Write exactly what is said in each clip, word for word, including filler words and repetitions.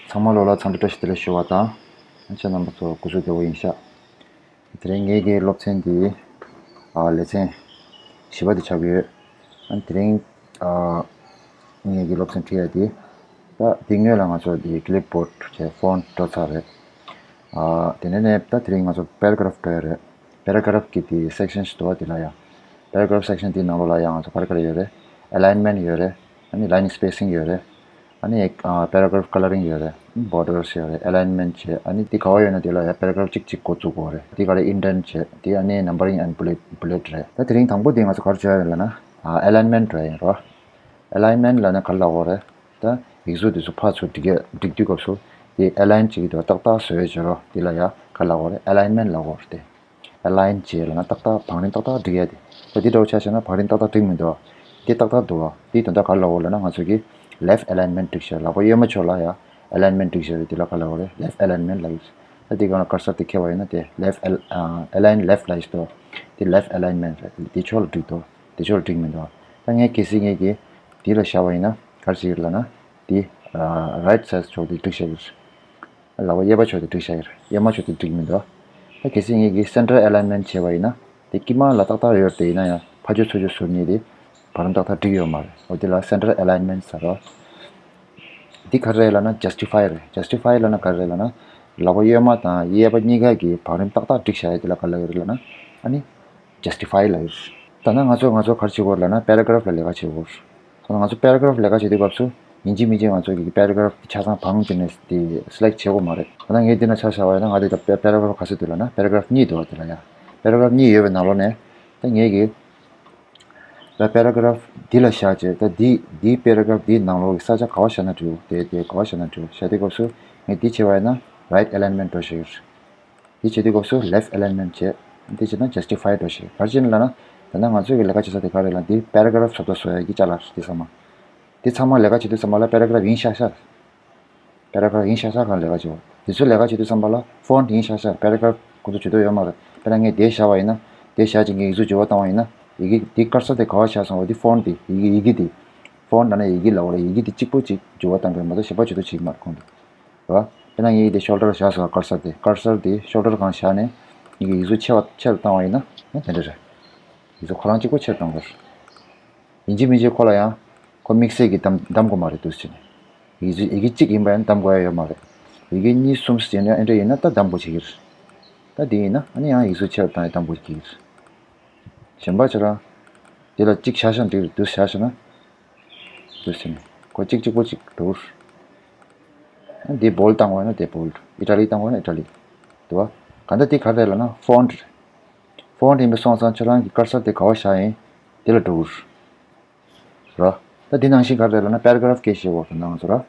ཚང་མ་ལོ་ལ་འཚམས་འདྲི་བཀྲ་ཤིས་བདེ་ལེགས་ཞུ་བ་དང་། ཁྱེད་རྣམ་པ་ཚོ་སྐུ་གཟུགས་བདེ་པོ་ཡིན་ཤག་དེ་རིང་ངེད་ཀྱི་སློབ་ཚན་འདི་ཨ་ལེ་ཚན་བཞི་པ་དེ་ཆགས་ཀྱི་ཡོད། ཨ་དེ་རིང་ཨ་ངེད་ཀྱི་སློབ་ཚན་ཁྲིད་ཡ་དེ། ད་དེ་སྔོན་ལ་ང་ཚོ་དེ་Clipboard་བྱས་font་འགྲོ་ཚར་རེད། ཨ་དེ་ནས་ནས་ད་དེ་རིང་ང་ཚོ་paragraph་འགྲོ་ཡ་རེད། Paragraph་གི་དེ་section་ཞིག་འདུག་བ། དེ་ལ་ཡང་paragraph section་དེའི་ནང་ལོགས་ལ་ཡང་ང་ཚོ་ག་རེ་ག་རེ་ཡོད་རེད། Alignment་ཡོད་རེད། ཨ་ནི་line spacing་ཡོད་རེད། ཨ་ནི་ཨ་paragraph colouring་ཡོད་རེད། Borders་ཡོད་རེད། Alignment་བྱས། ཨ་ནི་དེ་ག་བ་ཡོད་ན་དེ་ལ་ཡང་paragraph་གཅིག་གཅིག་འགོ་བཙུགས་དགོས་རེད། དེ་ག་རེ་indent་བྱས། དེ་ཨ་ནི་numbering and bullet bullet་རེད། ད་དེ་རིང་དང་པོ་དེ་ང་ཚོ་ག་རེ་བྱས་ཡོད་ལབ་ན་ཨ་alignment་འགྲོ་ཡ་ཡིན་རོ། Alignment་ལབ་ན་ག་རེ་ལབ་དགོས་རེད། ད་ཡིག་གཟུགས་དེ་ཚོ་ཕར་ཚུར་སྒྲིག་ཡ་སྒྲིག་དུས་སྐབས་སུ་དེ་align་བྱེད་ཀྱི་འདུག་ཏག་ཏག་བཟོ་ཡ་བྱེད་རོ། དེ་ལ་ཡང་ག་རེ་ལབ་དགོས་རེད། Alignment་ལབ་དགོས་རེད་དེ། Align་བྱས་ལབ་ན་ཏག་ཏག་བང་རིམ་ཏག་ཏག་སྒྲིག་ཡ་དེ། ད་འདི་འདྲ་བོ་ཆ་བཞག་ན་བང་རིམ་ཏག་ཏག་སྒྲིག་མི་འདུག་དེ་ཏག་ཏག་འདུག་དེ་དོན་དག་ག་རེ་ལབ་དགོས་ལབ་ན་ང་ཚོ་གི་left alignment་སྒྲིག་བྱས། ལག་པ་གཡོན་མ་ཕྱོགས་ལ་ཡང་alignment་སྒྲིག་བྱས་རེད། དེ་ལ་ག་རེ་ལབ་དགོས་རེད། Left alignment་ལབ་ཡོད། ད་དེ་ག་ན་cursor་དེ་འཁྱེར་བ་ཡིན་ན་དེ་left al- ཨ་align left་ལབ་ཡོད་དོ། དེ་left alignment་རེད། དེ་ཕྱོགས་ལ་སྒྲིག་འདུག་དེ་ཕྱོགས་ལ་སྒྲིག་མི་འདུག་ད་ངས་གལ་སྲིད་ངས་ཀྱིས་དེ་ལ་བཞག་པ་ཡིན་ན་ག་རེ་བྱེད་ཀྱི་རེད་ལབ་ན། དེ་ཨ་right side་ཕྱོགས་དེ་སྒྲིག་བཞག་གི་རེད། ལག་པ་གཡས་པ་ཕྱོགས་དེ་སྒྲིག་བཞག་གི་རེད། གཡོན་མ་ཕྱོགས་དེ་སྒྲིག་མི་འདུག་ད་གལ་སྲིད་ངས་ཀྱིས་center alignment་བྱས་པ་ཡིན་ན། དེ་དཀྱིལ་མ་ལ་ཏག་ཏག་ཡོད་དེ་ཡིན་ན་ཡང་ཕར་ཕྱོགས་ཚུར་ཕྱོགས་ཟུར་གཉིས་དེ་བར་ན་ཏག་ཏག་སྒྲིག་ཡོད་མ་རེད། འོ་དེ་ལ་center alignment་ཟེར་རོ། འདི་ག་རེ་རེད་ལབ་ན་justify་རེད། Justify་ལབ་ན་ག་རེ་རེད་ལབ་ན། ལག་པ་གཡོན་མ་དང་གཡས་པ་གཉིས་ཀ་གི་བར་རིམ་ཏག་ཏག་སྒྲིག་བཞག་ཡ་དེ་ལ་ག་ལབ་ཡོད་རེད་ལབ་ན། ཨ་ནི་justify་ལབ་ཡོད་རེད། ད་ནང་ང་ཚོ་ང་ཚོ་ག་རེ་བྱེད་དགོས་ལབ་ན་paragraph་ལ་ལས་ཀ་བྱེད་དགོས་རེད། ད་ནང་ང་ཚོ་paragraph་ལས་ཀ་བྱེད་དུས་སྐབས་སུ་ཡིན་གཅིག་མིན་གཅིག་ང་ཚོ་གི་paragraph་དེ་ཆ་ཚང་བང་དེ་ནས་དེ་select་བྱེད་དགོས་མ་རེད། ད་ནང་ངས་འདི་ན་ཆ་བཞག་པ་ཡིན་ན་ང་དེ་ད་paragraph་ག་ཚོད་འདུག་ལབ་ན་paragraph་གཉིས་འདུག་བ། དེ་ལ་ཡ་paragraph་གཉིས་ཡོད་པའི་ནང་ལོགས་ནས་ད་ངས་གི་ད་paragraph་འདི་ལ་བཞག་བྱས། ད་འདི་འདིའི་paragraph་འདིའི་ནང་ལོགས་ཀྱི་ས་ཆ་ག་བ་བཞག་ན་འགྲིག་དེ་དེ་ག་བ་བཞག་ན་འགྲིག་བཞག་དུས་སྐབས་སུ་ངས་འདི་བྱས་པ་ཡིན་ན་right alignment་འགྲོ་ཞིག་འདི་བྱེད་དུས་སྐབས་སུ་left alignment་བྱས། འདི་བྱས་ན་justify་འགྲོ་ཞིག་ག་རེ་བྱས་ན་ལབ་ན། ད་ནང་ང་ཚོས་ཀྱི་ལས་ཀ་བྱེད་ས་དེ་ག་རེ་ལབ་ན་འདི་paragraph་ཟབ་ཏུ་བཟོ་ཡ་གི་ཅ་ལག་འདི་ཚང་མ། འདི་ཚང་མ་ལས་ཀ་བྱེད་དུས་ཚང་མ་ལ་paragraph་ཡིན་ཤག་ཤག paragraph་ཡིན་ཤག་ཤག་གང་ལས་ཀ་བྱེད་པ། དེ་ཚོའི་ལས་ཀ་བྱེད་དུས་ཙམ་པ་ལ་font་ཡིན་ཤག་ཤག paragraph་ཁོ་ཚོ་བྱེད་དུས་ཡོད་མ་རེད། དཔེར་ན་ངས་དེ་བཞག་པ་ཡིན་ན། དེ་བཞག་ཅིག་ངས་ཡིག་གཟུགས་འགྱུར་བ་བཏང་བ་ཡིན་ན། ཡི་གེ་འདི་cursor་དེ་ག་བ་བཞག་སོང་བ་འདི་font་དེ་ཡི་གེ་ཡི་གེ་དེ། font་ལབ་ན་ཡི་གེ་ལབ་པ་རེད། ཡི་གེ་དེ་གཅིག་པོ་གཅིག་འགྱུར་བ་བཏང་གི་རེད་མ་གཏོགས་གཞན་པ་བྱེད་དུས་བྱེད་ཀྱི་མ་རེད་ཁོང་ཚོ། རེད་བ། དཔེར་ན་ངས་ཡི་གེ་དེ་shoulder་བཞག་སོང་cursor་དེ་cursor་དེ་shoulder་གང་བཞག་ནས་ཡི་གེ་ཡིག་གཟུགས་ཆེ་བ་ཆེར་བཏང་བ་ཡིན་ན་ཡང་དེ་འདྲ་རེད། ཡིག་གཟུགས་ཁོ་རང་གཅིག་པོ་ཆེར་བཏང་དགོས། ཡིན་གཅིག་མིན་གཅིག་ཁོ་ལ་ཡང་ཁོ་དམིགས་བསལ་གྱི་གདམ་གདམ་དགོས་མ་རེད་འདུག་ཟེར་ནས། ཡིག་གཟུགས་ཡི་གེ་གཅིག་ཡིན་པ་ཡང་གདམ་དགོས་ཡ་ཡོད་མ་རེད། ཡི་གེ་གཉིས་གསུམ་ཟེར་ནས་ཨེ་འདྲ་ཡིན་ན་ད་གདམ་དགོས་བྱེད་ཀྱི་རེད། ད་འདི་ཡིན་ན་ཨ་ནི་ཡང་ཡིག་གཟུགས་ཆེ་བ་བཏང་ཡ་གདམ་དགོས་བྱེད་ཀྱི་རེད། གཞན་པ་ཁྱེད་རང་འདི་ལ་གཅིག་བཞག་བཞག་འགྲིག་རེད་འདུག་བཞག་བཞག་ན། འདུག་ཟེར་ནས་ཁོ་གཅིག་གཅིག་པོ་གཅིག་འགྲོ་གི་རེད། འདི་bold་བཏང་དགོས་ན་དེ་bold། italic་བཏང་དགོས་ན་italic། འདུག་བ། ག་འདྲ་འདི་ག་རེ་རེད་ལབ་ན་font་རེད། font་ཡིན་པ་སོང་ཙང་ཁྱེད་རང་གི་cursor་དེ་ག་བ་བཞག་ཡིན་དེ་ལ་འགྲོ་གི་རེད། ར། ད་འདི་ནང་བཞིན་ག་རེ་རེད་ལབ་ན་paragraph་སྐད་བཤད་འོ་དང་ནང་ཚོ་ར།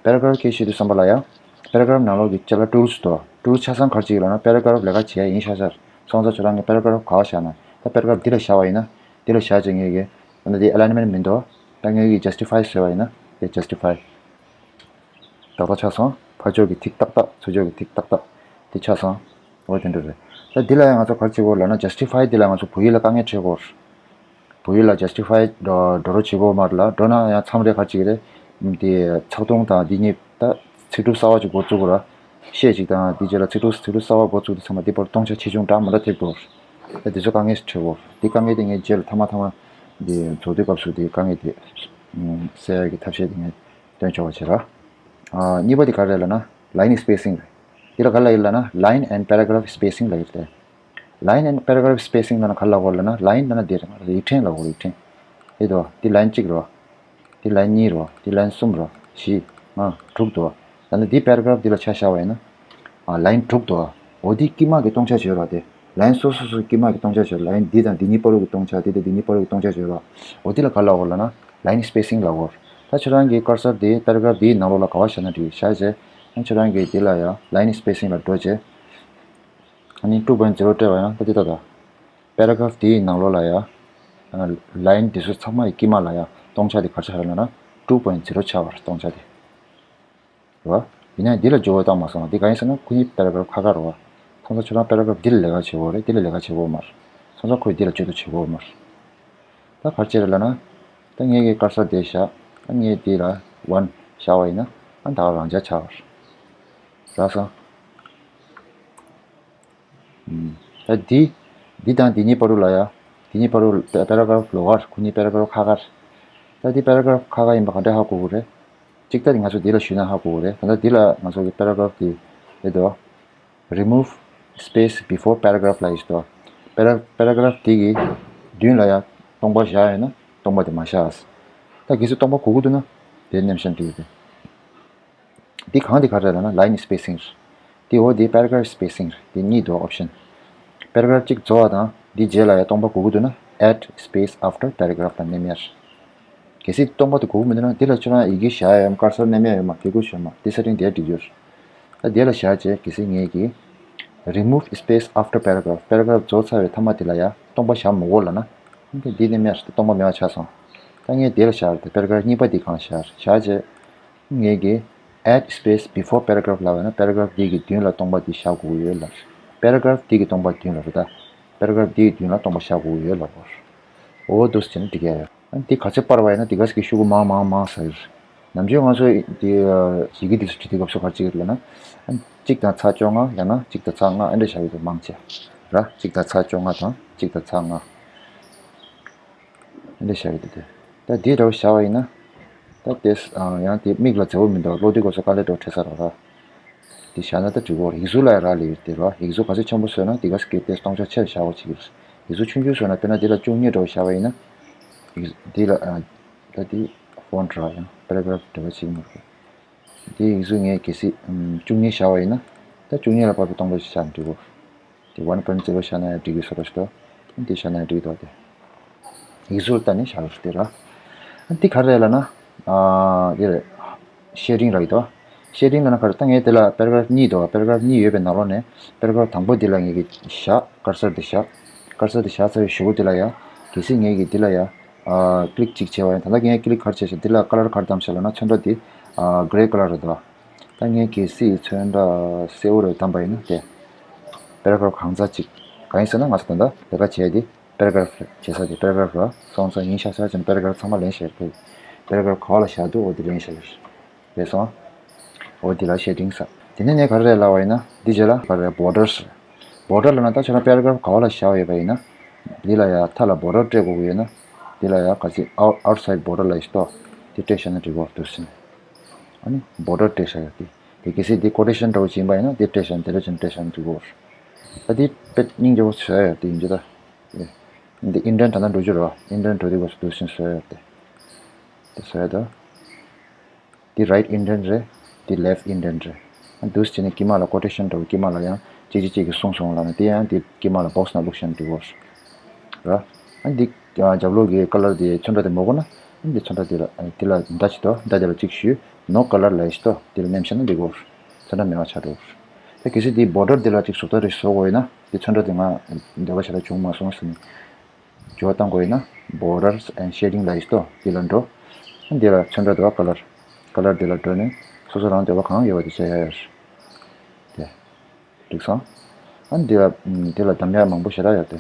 paragraph་སྐད་བཤད་དུས་ཙམ་པ་ལ་ཡང་paragraph་ནང་ལོགས་ཀྱི་ཅ་ལག་tools་དོ། tools་ཆ་ཚང་ག་རེ་བྱེད་ཀྱི་ལབ་ན་paragraph་ལས་ཀ་བྱེད་ཡ་ཡིན་ཤག་ཤག་སོང་ཙང་ཁྱོད་རང་གི་paragraph་ག་བ་བཞག་ན་ད་paragraph་འདི་ལ་བཞག་པ་ཡིན་ན་འདི་ལ་བཞག་བྱས་ངེས་ཀྱི་ད་འདི་alignment་མི་འདུག་ད་ངེས་ཀྱི་justify་ཟེར་བ་ཡིན་ན་དེ་justify། ཏག་ཏག་ཆགས་སོང་། ཕར་ཕྱོགས་ཀྱི་ཐིག་ཏག་ཏག་ཚུར་ཕྱོགས་ཀྱི་ཐིག་ཏག་ཏག་དེ་ཆགས་སོང་། འོ་དེ་འདྲ་རེད། ད་འདི་ལ་ཡང་ང་ཚོ་ག་རེ་བྱེད་དགོས་ལབ་ན་justify་འདི་ལ་ང་ཚོ་བོད་ཡིག་ལ་དཀའ་ངལ་འཕྲད་དགོས། བོད་ཡིག་ལ་justify་འགྲོ་འགྲོ་རོགས་བྱེད་དགོས་མ་རེད་ལ་འགྲོ་ན་ཡང་མཚམས་རེ་ག་རེ་བྱེད་ཀྱི་རེད། དེ་ཚེག་ཐུང་དང་འདི་གཉིས་ད་ཚིག་གྲུབ་གསར་བ་ཅིག་འགོ་བཙུགས་དགོས་ར། བཤད་ཅིག་དང་འདི་རྗེས་ལ་ཚིག་གྲུབ་ཚིག་གྲུབ་གསར་བ་འགོ་བཙུགས་དུས་ཚང་མ་འདི་བར་སྟོང་ཆ་ཆེ་ཆུང་འདྲ་མི་འདྲ་ཐེབས་འགྲོ། ད་འདི་ཚོ་དཀའ་ངལ་ཞིག་འཕྲད་དགོས། འདི་དཀའ་ངལ་དེ་ངས་རྗེས་ལ་ཐ་མ་ཐ་མ་འདི་རྫོགས་དུས་སྐབས་སུ་འདི་དཀའ་ངལ་དེ་སེལ་ཡ་གི་ཐབས་ཤེས་དེ་ངས་སྟོན་ཆོག་པ་བྱེད་ར། ཨ་གཉིས་པ་དེ་ག་རེ་རེད་ལབ་ན་line spacing་རེད། འདི་ལ་ག་རེ་ལབ་ཡོད་ལབ་ན་line and paragraph spacing་ལབ་ཡོད་རེད། Line and paragraph spacing་ལབ་ན་ག་རེ་ལབ་དགོས་ལབ་ན་line་ལབ་ན་འདི་རེད། ཡིག་ཕྲེང་ལབ་དགོས་རེད། ཡིག་ཕྲེང་། འདི་འདུག་འདི་line་གཅིག་རེད། འདི་line་གཉིས་རེད། འདི་line་གསུམ་རེད། བཞི། ལྔ། དྲུག་འདུག་ད་ནི་འདི་paragraph་འདི་ལ་ཆ་བཞག་པ་ཡིན་ན། ཨ་line་དྲུག་འདུག་འོ་འདི་དཀྱིལ་མ་གི་སྟོང་ཆ་བྱོས་རོགས་དེ། line་སོ་སོ་སོ་དཀྱིལ་མ་གི་སྟོང་ཆ་བྱོས། line་འདི་དང་འདི་གཉིས་བར་གྱི་སྟོང་ཆ་འདི་དང་འདི་གཉིས་བར་གྱི་སྟོང་ཆ་བྱོས་རོགས། འོ་འདི་ལ་ག་ལབ་དགོས་ལབ་ན་line spacing་ལབ་དགོས། ད་ཁྱོད་རང་གི་cursor་འདི་paragraph་འདིའི་ནང་ལོགས་ལ་ག་བ་བཞག་ན་འགྲིག་བཞག་བྱས། ཁྱོད་རང་གི་འདི་ལ་ཡང་line spacing་ལ་འགྲོ་བྱས། ཨ་ནི་two point zero་སྤྲད་པ་ཡང་ད་འདི་ལྟ་ད། paragraph་དེའི་ནང་ལོགས་ལ་ཡང་། line་དེ་ཚོ་ཚང་མ་ཡི་དཀྱིལ་མ་ལ་ཡང་སྟོང་ཆ་དེ་ག་ཚོད་ཆགས་ཡོད་ན་two point zero་ཆགས་པ་རེད་སྟོང་ཆ་དེ། རེད་བ། ཡིན་ན་འདི་ལ་འགྱུར་བ་བཏང་མ་སོང་། འདི་གང་ཡིན་ཟེར་ན་ཁོ་གཉིས་paragraph་ཁ་ཁ་རེད་བ། ཐང་ས་ཁྱོད་རང་paragraph་འདི་ལ་ལས་ཀ་བྱེད་དགོས་རེད། འདི་ལ་ལས་ཀ་བྱེད་དགོས་མ་རེད། སོང་ཙང་ཁོས་འདི་ལ་བཅོས་ཐུབ་བྱེད་དགོས་མ་རེད། ད་ག་རེ་བྱེད་རེད་ལབ་ན། ད་ངས་ཀྱི་cursor་དེ་བཞག་ད་ངས་འདི་ལ་one་བཞག་པ་ཡིན་ན་ཨ་ད་ག་རང་འཇགས་ཆགས་པ་རེད། རག་སོང་། ཨུམ། ད་འདི། འདི་དང་འདི་གཉིས་བར་དུ་ལ་ཡ། འདི་གཉིས་བར་དུ་པེ་ར་གྷ་རབ་ལོགས་ཀར། ཁོ་གཉིས་པེ་ར་གྷ་རབ་ཁ་ཁར། ད་འདི་པེ་ར་གྷ་རབ་ཁ་ཁ་ཡིན་པ་ག་འདྲ་ཧ་གོ་གི་རེད། གཅིག་ད་ང་ཚོ་འདི་ལ་ཞུས་ན་ཧ་གོ་གི་རེད། ད་ལྟ་འདི་ལ་ང་ཚོ་གི་པེ་ར་གྷ་རབ་དེ་རེད་དོ། Remove space before paragraph ལ་ཡིས་དོ། པེ་ར་པེ་ར་གྷ་རབ་དེ་གི་མདུན་ལ་ཡ་སྟོང་པ་བཞག་ཡོད་ན་སྟོང་པ་དེ་མ་བཞག་ཨ། ད་གལ་སྲིད་སྟོང་པ་གོ་གི་འདུག་ན་དེ་ནེམ་ཤན་འགྲིག་གི་རེད། འདི་གང་འདི་ག་རེ་ལབ་ན་line spacing རེད། འདི་འོ་འདི་paragraph spacing རེད། འདི་གཉིས་འདུག option། པེ་ར་གྷ་རབ་གཅིག་རྫོགས་པ་དང་འདི་རྗེས་ལ་ཡ་སྟོང་པ་གོ་གི་འདུག་ན་add space after paragraph ལ་ནེམ་ཡ་རེད། གལ་སྲིད་སྟོང་པ་དེ་གོ་གི་མི་འདུག་ན་འདི་ལ་ཁྱོད་རང་ཡི་གེ་བཞག་ཡ་ཡོད་མ་ཀར་སར་ནེམ་ཡ་ཡོད་མ་དེ་གོ་ཤོད་མ་འདི་ས་ཏིང་དེ་འགྲིག་རྒྱུ་རེད། ད་འདི་ལ་བཞག་རྗེས་གལ་སྲིད་ངས་ཀྱི་remove space after paragraph པེ་ར་གྷ་རབ་རྫོགས་ཚར་བའི་མཐའ་མ་དེ་ལ་ཡ་སྟོང་པ་བཞག་མི་དགོས་ལབ་ན། འདི་ནེམ་ཡ་རེད། སྟོང་པ་མེད་པ་ཆགས་སོང་། ད་ངས་འདི་ལ་བཞག་རེད། པེ་ར་གྷ་རབ་གཉིས་པ་འདི་གང་བཞག་རེད། བཞག་རྗེས། ངས་ཀྱི་add space before paragraph ལབ་ཡོད་ན་པེ་ར་གྷ་རབ་འདི་གི་མདུན་ལ་སྟོང་པ་འདི་བཞག་དགོས་ཡོད་ལབ། པེ་ར་གྷ་རབ་འདི་གི་སྟོང་པ་མདུན་ལ་རེད་ད། པེ་ར་གྷ་རབ་འདི་གི་མདུན་ལ་སྟོང་པ་བཞག་དགོས་ཡོད་ལབ་གོ། འོ་འདུག་སེ་བྱས་ན་འགྲིག་གི་ཡོད། ཨ་ནི་འདི་ག་ཚོད་སྤར་བ་ཡིན་ན་འདི་ག་ཚོད་ཀྱི་ཤོག་གུ་མང་མང་མང་ཟེར། ནམ་རྒྱུན་ང་ཚོ་འདི་ཡི་གེ་འདི་ཚོ་བྲིས་དུས་སྐབས་སུ་ག་རེ་བྱེད་ཀྱི་རེད་ལབ་ན། ཨ་ནི་གཅིག་དང་ཚེག་བཅོ་ལྔ་ཡང་ན་གཅིག་དང་ཚེག་ལྔ་ཨེ་འདྲ་བཞག་གི་འདུག་མང་ཆེ། ར་གཅིག་དང་ཚེག་བཅོ་ལྔ་དང་གཅིག་དང་ཚེག་ལྔ། འདི་བཞག་གི་འདུག་སྟེ། ད་འདི་འདྲ་བོ་བཞག་པ་ཡིན་ན། ད་དེ་ཡང་དེ་མིག་ལ་མཛེས་པོ་མི་འདུག་ཀློག་དུས་སྐབས་སུ་དཀའ་ལས་འདྲ་བོ་འཕྲད་ས་རེད་ར། འདི་བཞག་ན་ད་འགྲིག་གོ། ཡིག་གཟུགས་ལ་ཡང་རག་ལས་ཡོད་དེ་ར། ཡིག་གཟུགས་ག་ཚོད་ཆེན་པོ་བཟོས་ན་དེ་ག་ཚོད་ཀྱི་དེ་སྟོང་ཕྲག་ཆེར་བཞག་གོ་བྱེད་ཀྱི་རེད། ཡིག་གཟུགས་ཆུང་ཆུང་བཟོས་ན་དཔེར་ན་འདི་ལ་བཅུ་གཉིས་འདྲ་བོ་བཞག་པ་ཡིན་ན། ཡིག་འདི་ལ་ད་འདི་ཧྥོན་ཊི་ར་ཡང་པེ་ར་གྷ་རབ་འབྲེལ་བ་བྱེད་ཀྱི་མ་རེད། དེ་ཡིག་གཟུགས་ངས་གལ་སྲིད་བཅུ་གཉིས་བཞག་པ་ཡིན་ན། ད་བཅུ་གཉིས་ལ་བབས་པའི་སྟོང་ཕྲག་ཅིག་བཞག་ན་འགྲིག་གོ། དེ་ཝན་པོ་ཡིན་ཊི་ཛི་རོ་བཞག་ན་ཡང་འགྲིག་གི་བཟོ་འདྲ་ཞིག་འདུག་འདི་བཞག་ན་ཡང་འགྲིག་འདུག་སྟེ། ཡིག་གཟུགས་ལ་ལྟ་ནས་བཞག་རོགས་ཞུ་དེ་ར། འདི་ག་རེ་ལབ་ན། ཨ་འདི་རེད། ཤེ་ཌིང་རག་གི་འདུག་ཤེ་ཌིང་ལབ་ན་ག་རེ། ད་ངས་དེ་ལ་པེ་ར་གྷ་རབ་གཉིས་འདུག་པེ་ར་གྷ་རབ་གཉིས་ཡོད་པའི་ནང་ལོགས་ནས་པེ་ར་གྷ་རབ་དང་པོ་འདི་ལ་ངས་ཀྱི་བཞག་ཀར་སར་འདི་བཞག་ཀར་སར་འདི་བཞག་ཚར་བའི་གཞུག་གུ་འདི་ལ་ཡ། གལ་སྲིད་ངས་ཀྱི་འདི་ལ་ཡ། ཨ་ཀི་ལིག་ཅིག་བྱས་པ་ཡིན། ད་ལྟ་ངས་ཀི་ལིག་ག་རེ་བྱས་ཤག་འདི་ལ་ཀ་ལར་ག་རེ་བདམས་ཤག་ལབ་ན་ཚོན་ཁྲ་འདི། ཨ་གྷི་རེ་ཀ་ལར་རེད་འདུག་ད་ངས་གལ་སྲིད་ཚོན་ཁྲ་སེར་པོ་རེ་བདམས་པ་ཡིན་ན་དེ། པེ་ར་གྷ་རབ་གང་ཚ་གཅིག་གང་ཡིན་ཟེར་ན་ང་ཚོ་ད་ལྟ་ལས་ཀ་བྱས་ཏེ་པེ་ར་གྷ་རབ་བྱེད་ས་དེ་པེ་ར་གྷ་རབ་ར་སོང་ཙང་ཡིན་ཤག་ཤག་ཅན་པེ་ར་གྷ་རབ་ཚང་མ་ལེན་བྱས་ཏེ། པེ་ར་གྷ་རབ་ག་བ་ལ་བཞག་འདུག་འོ་དེ་ལེན་བྱས་ཡོད་རེད་སོང་། འོ་དེ་ལ་ཤེ་ཌིང་ཟེར། དེ་ནས་ངས་ག་རེ་ལབ་པ་ཡིན་ན་འདི་རྗེས་ལ་ག་རེ་བོར་ཌར་ཟེར། བོར་ཌར་ལབ་ན་ད་ཁྱོད་རང་པེ་ར་གྷ་རབ་ག་བ་ལ་བཞག་ཡོད་པ་ཡིན་ན། འདི་ལ་ཡ་མཐའ་ལ་བོར་ཌར་སྤྲད་དགོས་ཀྱི་ཡོད་ན། འདི་ལ་ཡ་ག་ཚོད་out outside border ལ་ཡིས་ཏོ། འདི་སྤྲད་བཞག་ན་འགྲིག་གོ་འདུག་ཟིན། ཨ་ནི་བོར་ཌར་སྤྲད་བཞག་ཡོད་དེ། དེ་གལ་སྲིད་འདི་ཀོ་ཊེ་ཤན་འདྲ་བོ་ཅིག་ཡིན་པ་ཡིན་ན་འདི་སྤྲད་བཞག་ན་དེ་འདྲ་ཅན་སྤྲད་བཞག་ན་འགྲིག་གོ། ད་འདི་དཔེ་སྙིང་རྗེ་པོ་བཟོས་ཡོད་དེ་ཡིན་རྒྱུ་ད། འདི་ཨིན་ཌེན་ད་ལྟ་འགྲོ་རྒྱུ་རེད་བ། ཨིན་ཌེན་འགྲོ་དུས་སྐབས་སུ་འདུག་ཟིན་བཟོས་ཡོད་དེ། དེ་བཟོས་ཡོད་དོ། འདི་right indent རེད། འདི་left indent རེད། ཨ་འདུག་སེ་བྱས་ནས་དཀྱིལ་མ་ལ་ཀོ་ཊེ་ཤན་འདྲ་བོ་དཀྱིལ་མ་ལ་ཡང་གཅིག་གཅིག་གཅིག་གིས་གསུངས་སོང་ལབ་ནས་དེ་ཡང་འདི་དཀྱིལ་མ་ལ་བོག་སི་ནང་བླུགས་བཞག་ན་འགྲིག་གོ། ར། ཨ་འདི་རྒྱབ་ལོགས་ཀྱི་ཀ་ལར་དེ་ཚོན་ཁྲ་དེ་མ་གོ་ན་ཨ་འདི་ཚོན་ཁྲ་དེ་ལ་ཨ་དེ་ལ་མདའ་ཅིག་ཏོ། མདའ་དེ་ལ་གཅིག་གཞུས། no colour ལབ་ཡས་ཅིག་ཏོ། དེ་ལ་ནེམ་བཞག་ན་འགྲིག་གོ། ཚོན་ཁྲ་མེད་པ་ཆགས་འགྲོ། ད་གལ་སྲིད་དེའི་བོར་ཌར་དེ་ལ་ཅིག་བཟོ་ལྟ་རེ་བཟོ་དགོས་ཡོད་ན་དེ་ཚོན་ཁྲ་དེ་ང་འདོད་པ་ཞེ་དྲག་བྱུང་མ་སོང་ཟེར་ནས། འགྱུར་བ་གཏང་དགོས་ཡིན་ན་borders and shading ལ་ཡིས་ཏོ། འདི་ལ་འགྲོ། འདི་ལ་ཚོན་ཁྲ་འདུག་ག་ཀ་ལར། ཀ་ལར་འདི་ལ་འགྲོ་ནས་སོ་སོ་རང་འདོད་པ་གང་ཡོད་པ་དེ་བྱས་ཡ་ཡོད་རེད། དེ། འགྲིག་སོང་། ཨ་ནི་འདི་ལ་འདི་ལ་འདམ་ཡག་མང་པོ་ཞེ་དྲག་ཡོད་དེ།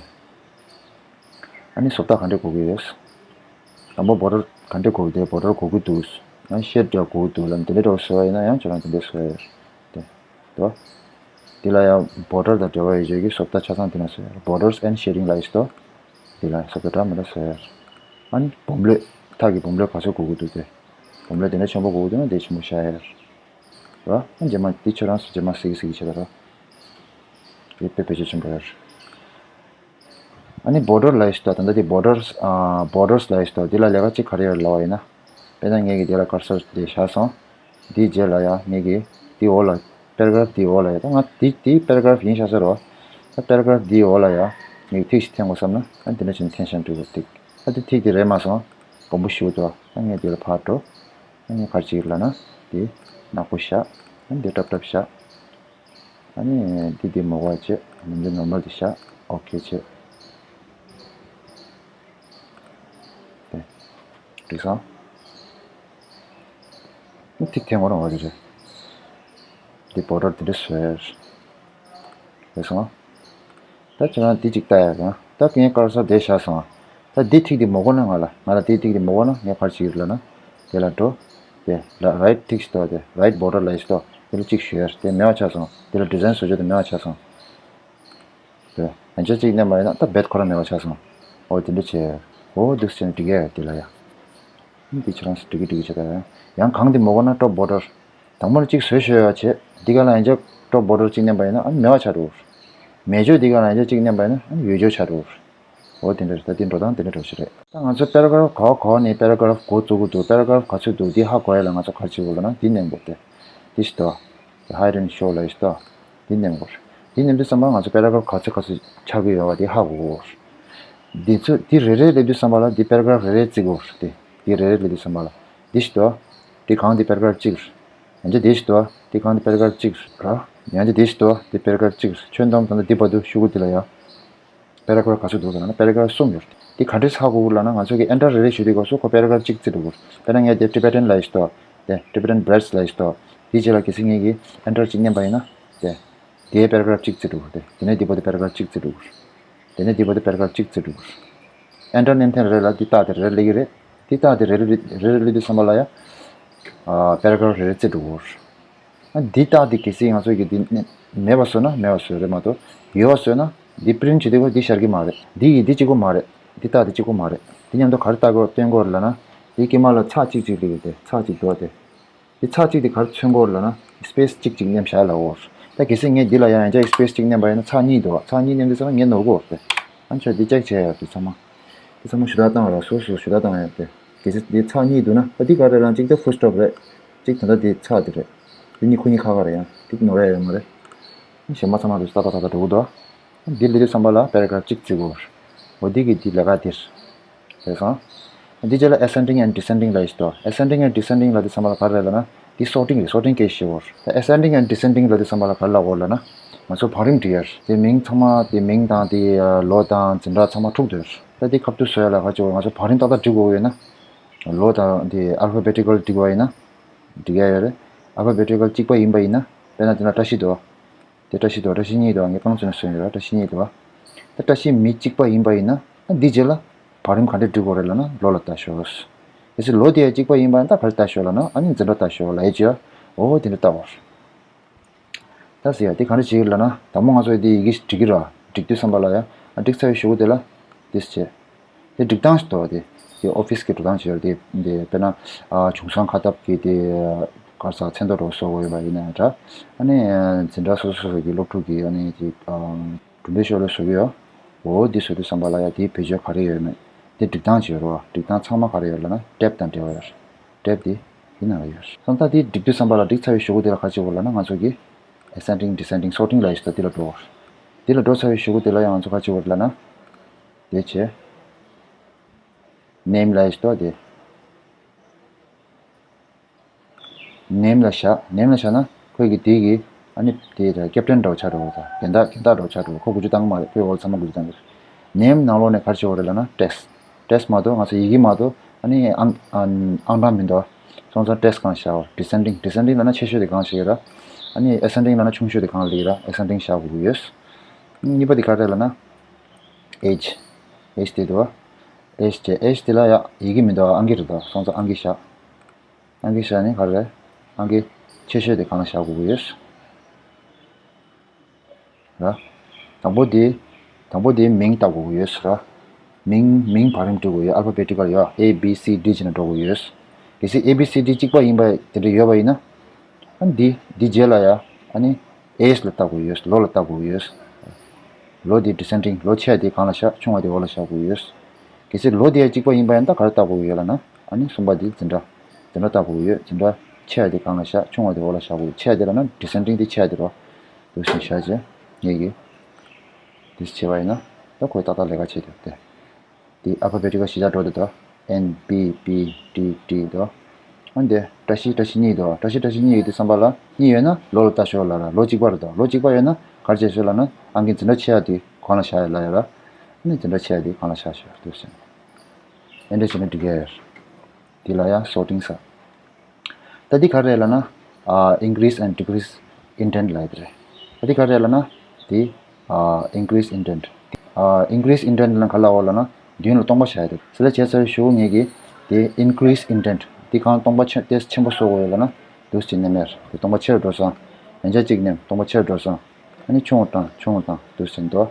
ཨ་ནི་བཟོ་ལྟ་ག་འདྲས་དགོས་ཀྱི་ཡོད། དང་པོ་border ག་འདྲས་དགོས་ཀྱི་འདུག border དགོས་ཀྱི་འདུག་ཨ་ནི་shade ཡག་དགོས་ཀྱི་འདུག་ལབ་འདི་འདྲས་འདྲ་བོ་བཟོ་བ་ཡིན་ན་ཡང་ཁྱོད་རང་འདི་འདྲས་བཟོ་ཡ་ཡོད་རེད། དེ། དོ། འདི་ལ་ཡང་border དང་འབྲེལ་བ་ཡོད་ཆོག་གི་བཟོ་ལྟ་ཆ་ཚང་འདི་ན་བཟོ་ཡ་རེད། borders and shading ལ་ཡིས་ཏོ། འདི་ལ་བཟོ་ལྟ་འདྲ་མི་འདྲ་བཟོ་ཡ་རེད། ཨ་ནི་བུམ་ལོས། ཐག་གི་བུམ་ལོས་ག་ཚོད་དགོས་ཀྱི་འདུག་དེ། བུམ་ལོས་དེ་འདྲ་ཆེན་པོ་དགོས་ཀྱི་འདུག་ན་དེ་ཆེན་པོ་བཞག་ཡ་རེད། ར། ཨ་རྗེས་མ་འདི་ཁྱོད་རང་ཚོ་རྗེས་མ་གཟིགས་གཟིགས་བྱེད་ད་ར། དེ་དཔེ་བེད་སྤྱོད་ཆེན་པོ་ཡོད་རེད། ཨ་ནི་border ལ་ཡིས་ཏོ། ད་ལྟ་དེ་borders ཨ་borders ལ་ཡིས་ཏོ། འདི་ལ་ལས་ཀ་གཅིག་ག་རེ་ཡོད་ལབ་པ་ཡིན་ན། དཔེར་ན་ངེད་ཀྱིས་འདི་ལ་ཀར་སར་དེ་བཞག་སོང་། འདིའི་རྗེས་ལ་ཡ་ངེད་ཀྱིས་འདི་འོག་ལ་paragraph འདིའི་འོག་ལ་ཡ་ད་ང་འདི་འདི་paragraph ཡིན་ཤག་ཟེར་རོ། ད་paragraph འདིའི་འོག་ལ་ཡ་ངེད་ཀྱིས་ཐིག་ཞིག་འཐེན་དགོས་བསམ་ན་ཨ་འདི་འདྲ་བྱས་ནས་འཐེན་བཞག་འགྲིག་གོ། ཐིག་ཨ་འདི་ཐིག་འདི་རེད་མ་སོང་། དགོངས་པ་ཞུ་དོ། ཨ་ངས་འདི་ལ་ཕར་འགྲོ། ཨ་ངས་ག་རེ་བྱེད་ཀྱི་ལབ་ན་འདི་ནག་པོ་བཞག་ཨ་འདི་སྲབ་སྲབ་བཞག་ཨ་ནི་འདི་འདི་མ་དགོས་བྱས་ནམ་རྒྱུན་normal དེ་བཞག་ཨོ་ཁེ་བྱས། དེ། འགྲིག་སོང་། ཨ་ཐིག་འཐེན་དགོས་རང་བ་རེད། འདི་border དེ་འདྲ་བཟོས། རེད་སོང་། ད་ཁྱེད་རང་འདི་གཅིག་ལྟ་ཡ་གང་ད་ངས་ཀར་སར་དེ་བཞག་སོང་། ད་འདི་ཐིག་འདི་མ་དགོས་ན་ང་ལ་ང་ལ་འདི་ཐིག་འདི་མ་དགོས་ན་ངས་ག་རེ་བྱེད་ཀྱི་ལབ་ན། དེ་ལ་འགྲོ། དེ་ལ་right ཐིག་ཞིག་ཏོ། དེ་right border ལ་ཞིག་ཏོ། དེ་ལ་གཅིག་ཞུ་ཡ་རེད། དེ་མེད་པ་ཆགས་སོང་། དེ་ལ་ཌི་ཛའིན་བཟོ་བྱེད་དུ་མེད་པ་ཆགས་སོང་། དེ་ཡང་ཅིག་གཅིག་མནན་པ་ཡིན་ན་ད་རྦད་ཁོ་རང་མེད་པ་ཆགས་སོང་། འོ་དེ་འདྲ་བྱས། འོ་འདུག་སེ་བྱས་ནས་འགྲིག་གི་ཡོད་དེ་ལ་ཡ། འདི་ཁྱེད་རང་ཚོ་འགྲིག་གི་འགྲིག་གི་བྱེད་ད་ཡ། ཡང་གང་དེ་མོ་གོ་ན་ཊོབ་བོར་ཌར། དང་པོར་གཅིག་བཟོས་ཤོད་ཡ་བྱས། འདི་ག་ལ་ཡང་ཅིག་ཊོབ་བོར་ཌར་གཅིག་མནན་པ་ཡིན་ན་ཨ་ནི་མེད་པ་ཆགས་འགྲོ། མེད་ཆོག་འདི་ག་ལ་ཡང་ཅིག་གཅིག་མནན་པ་ཡིན་ན་ཨ་ནི་ཡོད་ཆོག་ཆགས་འགྲོ། འོ་དེ་འདྲ་རེད། ད་དེ་འགྲོ་སྟངས་དེ་འདྲ་འགྲོ་ཞིག་རེད། ད་ང་ཚོ་པེ་ར་གྷ་རབ་ག་བ་ག་བ་ནས་པེ་ར་གྷ་རབ་འགོ་བཙུགས་ཀྱི་འདུག་པེ་ར་གྷ་རབ་ག་ཚོད་འདུག་འདི་ཧ་གོ་ཡ་ལ་ང་ཚོ་ག་རེ་བྱེད་དགོས་ལབ་ན་འདི་མནན་དགོས་ཏེ། འདི་ཞིག་འདུག་དེ་ཧའི་ཌ་ཨེན་ཌི་ཤོ་ལབ་ཡ་ཞིག་འདུག་འདི་མནན་དགོས། འདི་མནན་དུས་ཙམ་པ་ང་ཚོ་པེ་ར་གྷ་རབ་ག་ཚོད་ག་ཚོད་ཆགས་ཀྱི་ཡོད་པ་འདི་ཧ་གོ་དགོས། འདི་ཚོ་འདི་རེ་རེ་སླེབས་དུས་ཙམ་པ་ལ་འདི་པེ་ར་གྷ་རབ་རེ་རེ་བརྩི་དགོས་རེད། དེ་འདི་རེ་རེ་སླེབས་དུས་ཙམ་པ་ལ་འདི་ཞིག་འདུག་འདི་གང་འདི་པེ་ར་གྷ་རབ་གཅིག་རེད། ཡང་ཅིག་འདི་ཞིག་འདུག་འདི་གང་འདི་པེ་ར་གྷ་རབ་གཅིག་རེད། ཡང་ཅིག་འདི་ཞིག་འདུག་འདི་པེ་ར་གྷ་རབ་གཅིག་རེད། ཁྱོན་བསྡོམས་ད་ལྟ་འདི་བར་དུ་ཤོག་གུ་འདི་ལ་ཡ། པེ་ར་གྷ་རབ་ག་ཚོད་འདུག་ཟེར་ན་པེ་ར་གྷ་རབ་གསུམ་ཡོད། འདི་ག་འདྲས་ཧ་གོ་དགོས་ལབ་ན་ང་ཚོ་གི་ཨེན་ཊར་རེ་རེ་ཞུ་དུས་སྐབས་སུ་ཁོ་པེ་ར་གྷ་རབ་གཅིག་བརྩི་འགྲོ་དགོས། དཔེར་ན་ངས་དེ་ཊི་བེ་ཊན་ལབ་ཡ་ཞིག་འདུག་དེ་ཊི་བེ་ཊན་བྷེ་རེ་ཊི་ལབ་ཡ་ཞིག་འདུག་དེའི་རྗེས་ལ་གལ་སྲིད་ངེད་ཀྱིས་ཨེན་ཊར་གཅིག་མནན་པ་ཡིན་ན། དེ། དེའི་པེ་ར་གྷ་རབ་གཅིག་བརྩི་འགྲོ་དགོས་ཏེ། དེ་ནས་འདི་བར་དུ་པེ་ར་གྷ་རབ་གཅིག་བརྩི་འགྲོ་དགོས། དེ་ནས་འདི་བར་དུ་པེ་ར་གྷ་རབ་གཅིག་བརྩི་འགྲོ་དགོས། ཨེན་ཊར་མནན་ཐེངས་རེ་ལ་འདི་རྟགས་དེ་རེ་རེ་སླེབས་ཀྱི་རེད། འདི་རྟགས་དེ་རེ་རེ་རེ་རེ་སླེབས་དུས་ཙམ་པ་ལ་ཡ། ཨ། པེ་ར་གྷ་རབ་རེ་རེ་བརྩི་འགྲོ་དགོས། ཨ། འདི་རྟགས་འདི་གལ་སྲིད་ང་ཚོ་གིས་འདི་མེད་པ་བཟོས་ན་མེད་པ་བཟོས་རེད་མ་གཏོགས། ཡོད་པ་བཟོས་ན་འདི་པི་རིན་ཊི་བྱེད་དུས་སྐབས་འདི་ཤར་གྱི་མ་རེད། འདི་ཡིས་འདི་གཅིག་པོ་མ་རེད། འདི་རྟགས་འདི་གཅིག་པོ་མ་རེད། འདི་མཉམ་དུ་ག་རེ་ལྟ་དགོས་སྟོན་དགོས་རེད་ལབ་ན། འདི་དཀྱིལ་མ་ལ་ཚེག་གཅིག་གཅིག་སླེབས་ཡོད་དེ། ཚེག་གཅིག་འདུག་པ་དེ། འདི་ཚེག་གཅིག་དེ་ག་རེ་མཚོན་གྱི་ཡོད་རེད་ལབ་ན། སི་པེ་སི་གཅིག་གཅིག་མནན་བཞག་ལབ་ཡོད་རེད། ད་གལ་སྲིད་ངས་འདི་ལ་ཡང་ཡང་བསྐྱར་སི་པེ་སི་གཅིག་མནན་པ་ཡིན་ན་ཚེག་གཉིས་འདུག་པ། ཚེག་གཉིས་མནན་དུས་ཙམ་པ་ངས་ནོར་གྱི་ཡོད་རེད་དེ། ཨ་ནི་ཁྱོད་འདི་ཅེག་བྱས་ཡོད་དེ་ཚང་མ། འདི་ཚང་མ་ཞུ་དག་བཏང་ར་སོ་སོ་ཞུ་དག་བཏང་ཡོད་དེ། གལ་སྲིད་འདི་ཚེག་གཉིས་འདུག་ན་ད་འདི་ག་རེ་ལབ་ན་གཅིག་ད་ཕུལ་སི་ཊོབ་རེད། གཅིག་ད་ལྟ་འདི་ཚེག་འདི་རེད། འདི་གཉིས་ཁོ་གཉིས་ཁ་ཁ་རེད། ཡང་འདི་ནོར་ཡ་ཡོད་མ་རེད། གཞན་པ་ཚང་མ་རུ་ཏག་ཏག་ཏག་ཏག་འགྲོ་གི་འདུག་འདི་སླེབས་དུས་ཙམ་པ་ལ་པེ་ར་གྷ་རབ་གཅིག་བརྩི་དགོས། འོ་འདི་གི་འདི་ལས་ཀ་འདིར། རེད་སོང་། འདི་རྗེས་ལ་ཨེ་སེན་ཌིང་ཨེན་ཌི་ཌི་སེན་ཌིང་ལབ་ཡ་ཞིག་འདུག་ཨེ་སེན་ཌིང་ཨེན་ཌི་ཌི་སེན་ཌིང་ལབ་དུས་ཙམ་པ་ལ་ག་རེ་རེད་ལབ་ན། འདི་སོར་ཊིང་རེད། སོར་ཊིང་སྐད་ཆ་བཤད་ཡོད་རེད། ཨེ་སེན་ཌིང་ཨེན་ཌི་ཌི་སེན་ཌིང་ལབ་དུས་ཙམ་པ་ལ་ག་རེ་ལབ་དགོས་ལབ་ན། ང་ཚོ་བང་རིམ་སྒྲིག་ཡ་རེད། དེ་མིང་ཚང་མ་དེ་མིང་དང་དེ་ལོ་དང་འཛིན་གྲྭ་ཚང་མ་འཁྲུག་སྡོད་རེད། ད་དེ་ཁ་ཐུག་བཟོ་ཡ་ལ་ག་ཅིག་ང་ཚོ་བང་རིམ་ཏག་ཏག་སྒྲིག་དགོས་ཡོད་ན། ལོ་དང་དེ་ཨལ་ཕ་བེ་ཊི་ཀལ་སྒྲིག་པ་ཡིན་ན། སྒྲིག་ཡ་ཡོད་རེད། ཨལ་ཕ་བེ་ཊི་ཀལ་གཅིག་པ་ཡིན་པ་ཡིན་ན། དཔེར་ན་དེ་ན་བཀྲ་ཤིས་འདུག་དེ་བཀྲ་ཤིས་འདུག་བཀྲ་ཤིས་གཉིས་འདུག་ངས་རྐང་བཙུགས་ནས་བཟོས་ཡོད་ར། བཀྲ་ཤིས་གཉིས་འདུག་ད་བཀྲ་ཤིས་མི་གཅིག་པ་ཡིན་པ་ཡིན་ན། ཨ་འདི་རྗེས་ལ་བང་རིམ་ག་འདྲ་སྒྲིག་དགོས་རེད་ལབ་ན་ལོ་ལ་ལྟ་ཤོག་གལ་སྲིད་ལོ་དེ་ཡང་གཅིག་པ་ཡིན་པ་ཡིན་ན་ད་ག་རེ་ལྟ་ཤོག་ལབ་ན། ཨ་ནི་འཛིན་གྲྭ་ལྟ་ཤོག་ལབ་ཡ་ཅིག་འོ་དེ་འདྲ་ལྟ་བར། ད་ཟེར་ཡ་དེ་ག་འདྲ་བྱེད་ཀྱི་ལབ་ན། དང་པོ་ང་ཚོ་དེ་ཡི་གེ་སྒྲིག་གི་ར། སྒྲིག་དུས་ཙམ་པ་ལ་ཡ། ཨ་སྒྲིག་ཚར་བའི་གཞུག་གུ་དེ་ལ། དེ་བྱས། དེ་སྒྲིག་སྟངས་ཤིག་འདུག་པ་དེ། དེ་ཨོ་ཕི་སི་གི་འགྲོ་སྟངས་ཤིག་ཡོད་རེད། དེ་དཔེར་ན། ཨ་གཞུང་སྲང་ཁ་སྟབས་ཀྱི་དེ། ག་རེ་ཟ། མཚན་ཐོ་འདྲ་བོ་བཟོ་དགོས་ཡོད་པ་ཡིན་ན་འདྲ། ཨ་ནི་འཛིན་གྲྭ་སོ་སོ་སོ་སོ་གི་སློབ་ཕྲུག་གི་ཨ་ནི་དེ། ཨ་གྲུབ་འབྲས་ཤོག་ལྷེ་བཟོ་གི་ཡོད། འོ་དེ་བཟོ་དུས་ཙམ་པ་ལ་ཡ་དེའི་བེད་སྤྱོད་ག་རེ་ཡོད་མེད། དེ་སྒྲིག་སྟངས་ཅིག་ཡོད་རེད་པ། སྒྲིག་སྟངས་ཚང་མ་ག་རེ་ཡོད་ལབ་ན་ཊེབ་དང་འབྲེལ་བ་ཡོད་རེད། ཊེབ་དེ་དེའི་ནང་ལ་ཡོད་རེད། སོང་ཙང་དེ་སྒྲིག་དུས་ཙམ་པ་ལ་སྒྲིག་ཚར་བའི་གཞུག་གུ་དེ་ལ་ག་རེ་བྱེད་དགོས་ལབ་ན། ང་ཚོ་གི་ཨེ་སེན་ཌིང་ཌི་སེན་ཌིང་སོར་ཊིང་ལབ་ཡ་ཞིག་འདུག་དེ་ལ་འགྲོ་དགོས་རེད། དེ་ལ་འགྲོ་ཚར་བའི་གཞུག་གུ་དེ་ལ་ཡང་ང་ཚོ་ག་རེ་བྱེད་དགོས་རེད་ལབ་ན། དེ་བྱས། ནེམ་ལབ་ཡ་ཞིག་འདུག་དེ། ནེམ་ལ་བཞག་ནེམ་ལ་བཞག་ན་ཁོས་གི་དེ་གི་ཨ་ནི་དེ་ད་ཀེབ་ཊན་འདྲ་བོ་ཆགས་འགྲོ་གི། ད་རྒན་བདག་རྒན་བདག་འདྲ་བོ་ཆགས་འགྲོ་གི། ཁོ་འགུལ་སྐྱོད་བཏང་གི་མ་རེད། ཁོས་འོག་ཚང་མ་འགུལ་སྐྱོད་བཏང་གི་རེད། ནེམ་ནང་ལོགས་ནས་ག་རེ་བྱེད་དགོས་རེད་ལབ་ན་ཊེག་སི། ཊེག་སི་མ་གཏོགས་ང་ཚོ་ཡི་གེ་མ་གཏོགས་ཨ་ནི་ཨང་ཨང་གྲངས་མི་འདུག་སོང་ཙང་ཊེག་སི་སྒང་བཞག་ཌི་སེན་ཌིང་ཌི་སེན་ཌིང་ལབ་ན་ཆེ་ཤོས་དེ་སྒང་བཞག་གི་ར། ཨ་ནི་ཨེ་སེན་ཌིང་ལབ་ན་ཆུང་ཤོས་དེ་སྒང་ལ་ཡོད་ར། ཨེ་སེན་ཌིང་བཞག་དགོས་ཀྱི་ཡོད། གཉིས་པ་དེ་ག་རེ་རེད་ལབ་ན། ཨེཇ། ཨེཇ་དེ་འདུག་ཨེཇ་དེ་ཨེཇ་དེ་ལ་ཡ་ཡི་གེ་མི་འདུག་ཨང་ཀི་རེད་འདུག་སོང་ཙང་ཨང་ཀི་བཞག་ཨང་ཀི་བཞག་ནི་ག་རེ་རེད། ཨང་ཀི་ཆེ་ཤོས་དེ་སྒང་ལ་བཞག་དགོས་ཀྱི་ཡོད། ར། དང་པོ་དེ། དང་པོ་དེ་མིང་བཏགས་དགོས་ཀྱི་ཡོད་ར། མིང་མིང་བར་རིམ་འགྲོ་དགོས་ཡོད། ཨལ་ཕ་བེ་ཊི་ཀལ་ཡོད། ཨེ་བི་སི་ཌི་བྱས་ནས་འགྲོ་དགོས་ཡོད། གལ་སྲིད་ཨེ་བི་སི་ཌི་གཅིག་པ་ཡིན་པ་དེ་འདྲ་ཡོད་པ་ཡིན་ན། ཨ་འདི་འདི་རྗེས་ལ་ཡ་ཨ་ནི་ཨེཇ་ལ་བཏགས་དགོས་ཡོད། ལོ་ལ་བཏགས་དགོས་ཡོད། ལོ་དེ་ཌི་སེན་ཌིང་ལོ་ཆེ་བ་དེ་སྒང་ལ་བཞག་ཆུང་བ་དེ་འོག་ལ་བཞག་དགོས་ཡོད། གལ་སྲིད་ལོ་དེ་ཡ་གཅིག་པ་ཡིན་པ་ཡིན་ན་ད་ག་རེ་བཏགས་དགོས་ཡོད་ལབ་ན། ཨ་ནི་གསུམ་པ་དེ་འཛིན་གྲྭ། འཛིན་གྲྭ་བཏགས་དགོས་ཡོད། འཛིན་གྲྭ་ཆེ་བ་དེ་སྒང་ལ་བཞག་ཆུང་བ་དེ་འོག་ལ་བཞག་དགོས་ཡོད། ཆེ་བ་དེ་ལབ་ན་ཌི་སེན་ཌིང་དེ་ཆེ་བ་དེ་རོ། འདུག་སེ་བཞག་བྱས་ངེད་ཀྱིས། དེ་བྱས་པ་ཡིན་ན་ད་ཁོས་ཏག་ཏག་ལས་ཀ་བྱེད་འདུག་སྟེ། དེ་ཨལ་ཕ་བེ་ཊི་ཀལ་གཞིར་བཞག་འགྲོ་འདུག་ད། ཨེན་བི་པི་ཌི་ཌི་འདུག་ཨ་འདི་བཀྲ་ཤིས་བཀྲ་ཤིས་གཉིས་འདུག་བཀྲ་ཤིས་བཀྲ་ཤིས་གཉིས་ཡོད་དུས་ཙམ་པ་ལ་གཉིས་ཡོད་ན་ལོ་ལ་ལྟ་ཤོག་ལབ་ར། ལོ་གཅིག་པ་རེད་འདུག་ལོ་གཅིག་པ་ཡོད་ན་ག་རེ་བྱེད་ཤོག་ལབ་ན་ཨང་ཀི་འཛིན་གྲྭ་ཆེ་བ་དེ་སྒང་ལ་བཞག་ཡ་ལབ་ཡ་ར། ཨ་ནི་འཛིན་གྲྭ་ཆེ་བ་དེ་སྒང་ལ་བཞག་ཤོག་འདུག་སེ། ཨེ་འདྲ་བྱས་ན་འགྲིག་གི་ཡོད་རེད། འདི་ལ་ཡང་སོར་ཊིང་ཟེར། ད་འདི་ག་རེ་རེད་ལབ་ན། ཨ་increase and decrease indent ལབ་ཡ་དེ་རེད། ད་འདི་ག་རེ་རེད་ལབ་ན། འདི་ཨ་increase indent། ཨ་increase indent ལབ་ན་ག་རེ་ལབ་ཡོད་ལབ་ན། མདུན་ལ་སྟོང་པ་བཞག་ཡ་དེ་རེད། དེ་ལ་བྱས་ཚར་བའི་གཞུག་ངེད་ཀྱིས་དེ་increase indent དེ་གང་སྟོང་པ་ཆེ་ཏོག་ཙམ་ཆེན་པོ་བཟོ་དགོས་ཡོད་ལབ་ན། འདུག་སེ་ནས་མེར་དེ་སྟོང་པ་ཆེར་འགྲོ་སོང་། ཡང་ཆ་གཅིག་ནས་སྟོང་པ་ཆེར་འགྲོ་སོང་། ཨ་ནི་ཆུང་བ་དང་ཆུང་བ་དང་འདུག་སེ་འདུག་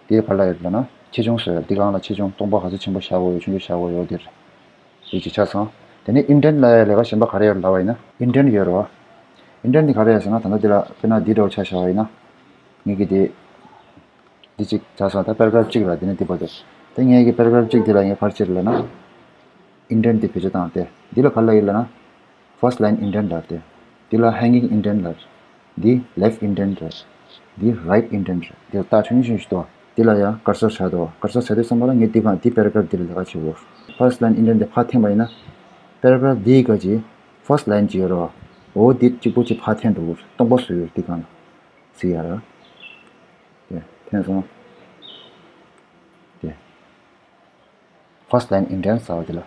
དེ་ག་ལ་ཡོད་ལབ་ན་ཆེ་ཆུང་བཟོ་ཡ། འདི་སྒང་ལ་ཆེ་ཆུང་སྟོང་པ་ག་ཚོད་ཆེན་པོ་བཞག་དགོས་ཡོད་ཆུང་ཆུང་བཞག་དགོས་ཡོད་འདིར། དེ་གཅིག་ཆགས་སོང་། དེ་ནས་ཨིན་ཌེན་ལབ་ཡ་ལས་ཀ་གཞན་པ་ག་རེ་ཡོད་ལབ་པ་ཡིན་ན་ཨིན་ཌེན་ཡོད་རེད་བ། ཨིན་ཌེན་དེ་ག་རེ་ཡོད་ཟེར་ན་ད་ལྟ་འདི་ལ་དཔེར་ན་འདི་འདྲ་བོ་ཆ་བཞག་པ་ཡིན་ན། ངེད་ཀྱི་དེ། འདི་གཅིག་ཆགས་སོང་། ད་པེ་ར་གྷ་རབ་གཅིག་ལ་དེ་ནས་འདི་བར་དུ། དེ་ངེད་ཀྱི་པེ་ར་གྷ་རབ་གཅིག་དེ་ལ་ངས་ག་རེ་བྱེད་ལབ་ན། ཨིན་ཌེན་དེ་བེད་སྤྱོད་བཏང་སྟེ་འདི་ལ་ག་རེ་ལབ་ཡིན་ལབ་ན། ཕར་སི་ཊི་ལའིན་ཨིན་ཌེན་ལབ་སྟེ། འདི་ལ་ཧེང་གིང་ཨིན་ཌེན་ལབ། འདི་ལེབ་ཊི་ཨིན་ཌེན་རེད། འདི་རའིཊ་ཨིན་ཌེན་རེད། འདི་ལ་རྟགས་ཆུང་ཆུང་ཞིག་འདུག་འདི་ལ་ཡང་ཀར་སར་བཞག་འདུག་ཀར་སར་བཞག་དུས་ཙམ་པ་ལ་ངས་འདི་གང་འདི་པེ་ར་གྷ་རབ་འདི་ལ་ལས་ཀ་བྱེད་དགོས། ཕར་སི་ཊི་ལའིན་ཨིན་ཌེན་དེ་ཕར་འཐེན་པ་ཡིན་ན། པེ་ར་གྷ་རབ་འདིའི་སྒང་གི་ཕར་སི་ཊི་ལའིན་གཅིག་ཡོད་རེད་བ། འོ་འདི་གཅིག་པོ་གཅིག་ཕར་འཐེན་འགྲོ་གི་རེད། སྟོང་པ་བཟོས་ཡོད་འདི་སྒང་ལ། གཟིགས་ཡ་ར། དེ་འཐེན་སོང་། དེ། ཕར་སི་ཊི་ལའིན་ཨིན་ཌེན་ཟེར་བ་དེ་ལ།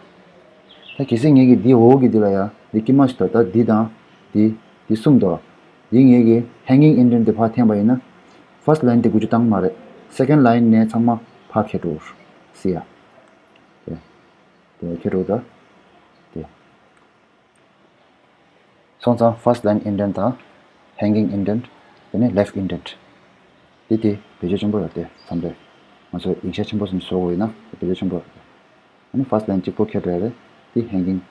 ད་གལ་སྲིད་ངེད་ཀྱིས་འདི་འོག་གི་འདི་ལ་ཡ་འདི་དཀྱིལ་མ་ཞིག་ཏུ་ད་འདི་དང་འདི་འདི་གསུམ་འདུག་འདི་ངེད་ཀྱིས་ཧེང་གིང་ཨིན་ཌེན་དེ་ཕར་འཐེན་པ་ཡིན་ན། ཕར་སི་ཊི་ལའིན་དེ་འགུལ་སྐྱོད་བཏང་གི་མ་རེད། སེ་ཀེན་ཌི་ལའིན་ནས་ཚང་མ་ཕར་འཁྱེར་འགྲོ་གི་རེད། གཟིགས་ཡ། དེ་དེ་འཁྱེར་འགྲོ་ད། དེ། སོང་ཙང་ཕར་སི་ཊི་ལའིན་ཨིན་ཌེན་དང་། ཧེང་གིང་ཨིན་ཌེན། དེ་ནས་ལེབ་ཊི་ཨིན་ཌེན། འདི་དེ་བེད་སྤྱོད་ཆེན་པོ་ཡོད་དེ་མཚམས་རེ། ང་ཚོ་ཡིག་ཆ་ཆེན་པོ་ཙམ་བཟོ་དགོས་ཡིན་ན་བེད་སྤྱོད་ཆེན་པོ་ཡོད་དེ། ཨ་ནི་ཕར་སི་ཊི་ལའིན་གཅིག་པོ་འཁྱེར་འགྲོ་ཡ་རེད། འདི་ཧེང་གིང་།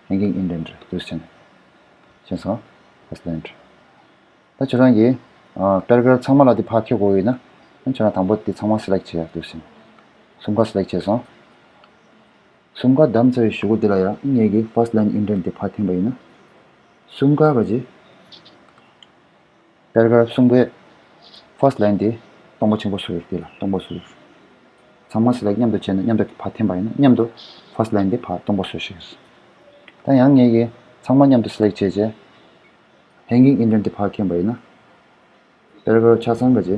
ཧེང་གིང་ཨིན་ཌེན་རེད་འདུག་སེ་བྱས་ནས། བྱས་སོང་། ཕར་སི་ཊི་ལའིན། ད་ཁྱོད་རང་གིས། ཨ། པེ་ར་གྷ་རབ་ཚང་མ་ལ་འདི་ཕར་འཁྱེར་དགོས་ཡིན་ན། ཁྱོད་རང་དང་པོ་འདི་ཚང་མ་སི་ལེག་ཊི་བྱེད་ཡ་འདུག་སེ་བྱས་ནས། གསུམ་ཀ་སི་ལེག་ཊི་བྱས་སོང་། གསུམ་ཀ་བདམས་ཚར་བའི་གཞུག་གུ་འདི་ལ་ཡང་ངེད་ཀྱིས་ཕར་སི་ཊི་ལའིན་ཨིན་ཌེན་དེ་ཕར་འཐེན་པ་ཡིན་ན། གསུམ་ཀ་ག་ཅི། པེ་ར་གྷ་རབ་གསུམ་ཀའི་ཕར་སི་ཊི་ལའིན་དེ་སྟོང་པ་ཆེན་པོ་བཟོས་ཡོད། དེ་ལ་སྟོང་པ་བཟོས་ཡོད། ཚང་མ་སི་ལེག་ཊི་མཉམ་དུ་བྱས་ནས་མཉམ་དུ་ཕར་འཐེན་པ་ཡིན་ན་མཉམ་དུ་ཕར་སི་ཊི་ལའིན་དེ་ཕར་སྟོང་པ་བཟོས་ཤིག་ད་ཡང་ངེད་ཀྱིས་ཚང་མ་མཉམ་དུ་སི་ལེག་ཊི་བྱས་རྗེས། ཧེང་གིང་ཨིན་ཌེན་དེ་ཕར་འཁྱེར་པ་ཡིན་ན། པེ་ར་གྷ་རབ་ཆ་ཚང་ག་ཅི།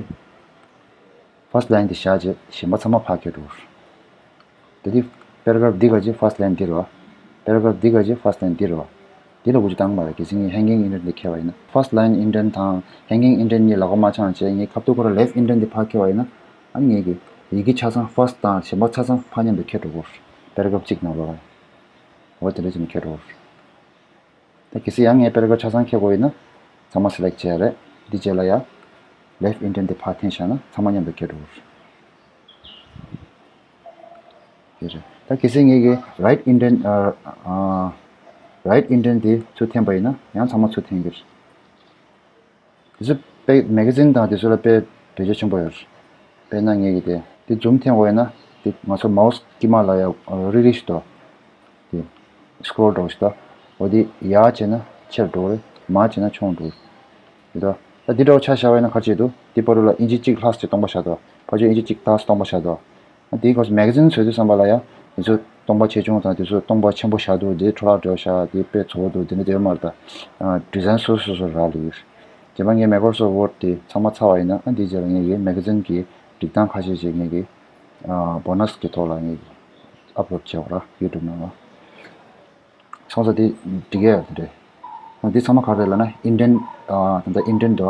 ཕར་སི་ཊི་ལའིན་དེ་བཞག་རྗེས་གཞན་པ་ཚང་མ་ཕར་འཁྱེར་འགྲོ། དེ་དུས་པེ་ར་གྷ་རབ་འདི་ག་ཅི་ཕར་སི་ཊི་ལའིན་འདི་རེད་བ། པེ་ར་གྷ་རབ་འདི་ག་ཅི་ཕར་སི་ཊི་ལའིན་འདི་རེད་བ། འདི་ལ་འགུལ་སྐྱོད་བཏང་གི་མ་རེད། གལ་སྲིད་ངས་ཧེང་གིང་ཨིན་ཌེན་དེ་འཁྱེར་བ་ཡིན་ན། ཕར་སི་ཊི་ལའིན་ཨིན་ཌེན་དང་ཧེང་གིང་ཨིན་ཌེན་གཉིས་ལག་པ་མ་འཆང་བྱས་ངས་ཁ་ཐུག་ཁོ་རང་ལེབ་ཊི་ཨིན་ཌེན་དེ་ཕར་འཁྱེར་བ་ཡིན་ན། ཨ་ནི་ངེད་ཀྱི་ཡི་གེ་ཆ་ཚང་ཕར་སི་ཊི་དང་གཞན་པ་ཆ་ཚང་ཕར་མཉམ་དུ་འཁྱེར་འགྲོ་གི་རེད། པེ་ར་གྷ་རབ་གཅིག་ནང་ལོགས་ལ། འོ་དེ་འདྲ་བྱས་ནས་འཁྱེར་འགྲོ་གི་རེད། ད་གལ་སྲིད་ཡང་ངས་པེ་ར་གྷ་རབ་ཆ་ཚང་འཁྱེར་དགོས་ཡིན་ན། ཚང་མ་སི་ལེག་ཊི་བྱས་རེད། འདི་རྗེས་ལ་ཡ། ལེབ་ཊི་ཨིན་ཌེན་དེ་ཕར་འཐེན་བཞག་ན་ཚང་མ་མཉམ་དུ་འཁྱེར་འགྲོ་གི་རེད། དེ་རེད། ད་གལ་སྲིད་ངེད་ཀྱིས་རའིཊ་ཨིན་ཌེན། ཨ། ཨ། རའིཊ་ཨིན་ཌེན་དེ་ཚུར་འཐེན་པ་ཡིན་ན་ཡང་ཚང་མ་ཚུར་འཐེན་གྱི་རེད། དེ་ཚོ་དཔེ་མེ་ག་ཛིན་དང་དེ་ཚོ་ལ་དཔེ་བེད་སྤྱོད་ཆེན་པོ་ཡོད་རེད། དཔེར་ན་ངེད་ཀྱི་དེ་དེ་ཛུམ་འཐེན་དགོས་ཡིན་ན་དེ་ང་ཚོ་མའོ་སི་དཀྱིལ་མ་ལ་ཡ་རིལ་རིལ་ཞིག་འདུག་དེ་སི་ཀོ་རོལ་འགྲོ་ཞིག་འདུག་འོ་དེ་ཡར་བྱས་ན་ཆེར་འགྲོ་རེད། མར་བྱས་ན་ཆུང་འགྲོ་རེད། དེ་འདུག་ད་འདི་འདྲ་བོ་ཆ་བཞག་པ་ཡིན་ན་ག་རེ་བྱེད་འདུག་དེ་བར་དུ་ལ་ཨིན་ཅི་གཅིག་ལྷག་ཙམ་སྟོང་པ་བཞག་འདུག་ཕར་ཕྱོགས་ཨིན་ཅི་གཅིག་ལྷག་ཙམ་སྟོང་པ་བཞག་འདུག་དེའི་སྐབས་སུ་མེ་ག་ཛིན་བཟོ་དུས་ཙམ་པ་ལ་ཡང་དེ་ཚོ་སྟོང་པ་ཆེ་ཆུང་དང་དེ་ཚོ་སྟོང་པ་ཆེན་པོ་བཞག་འདུག་དེ་འཕྲོ་བརླག་འགྲོ་བཞག་དེ་དཔེ་བཙོག་པོ་འདུག་དེ་འདྲ་དེ་ཡོད་མ་རེད་ད། ཌི་ཛའིན་སོ་སོ་སོ་རག་ལས་ཡོད། རྗེས་མ་ངས་མའི་ཀོ་རོ་སོཕ་ཊི་ཝོར་ཌི་དེ་ཚང་མ་ཚར་བ་ཡིན་ན་ཨ་འདིའི་རྗེས་ལ་ངས་ཀྱིས་མེ་ག་ཛིན་གྱི་སྒྲིག་སྟངས་ཁ་ཤས་ཤིག་ངས་ཀྱིས་བོ་ནས་གི་ཐོག་ལ་ངས་ཀྱིས་ཨབ་ལོཌ་བྱས་པ་ར་ཡུ་ཊུབ་ནང་ལ། སོང་ཙང་དེ་འགྲིག་གི་ཡོད་དེ་རེད། འདི་ཚང་མ་ག་རེ་ལབ་ན་ཨིན་ཌེན། ད་ལྟ་ཨིན་ཌེན་དོ།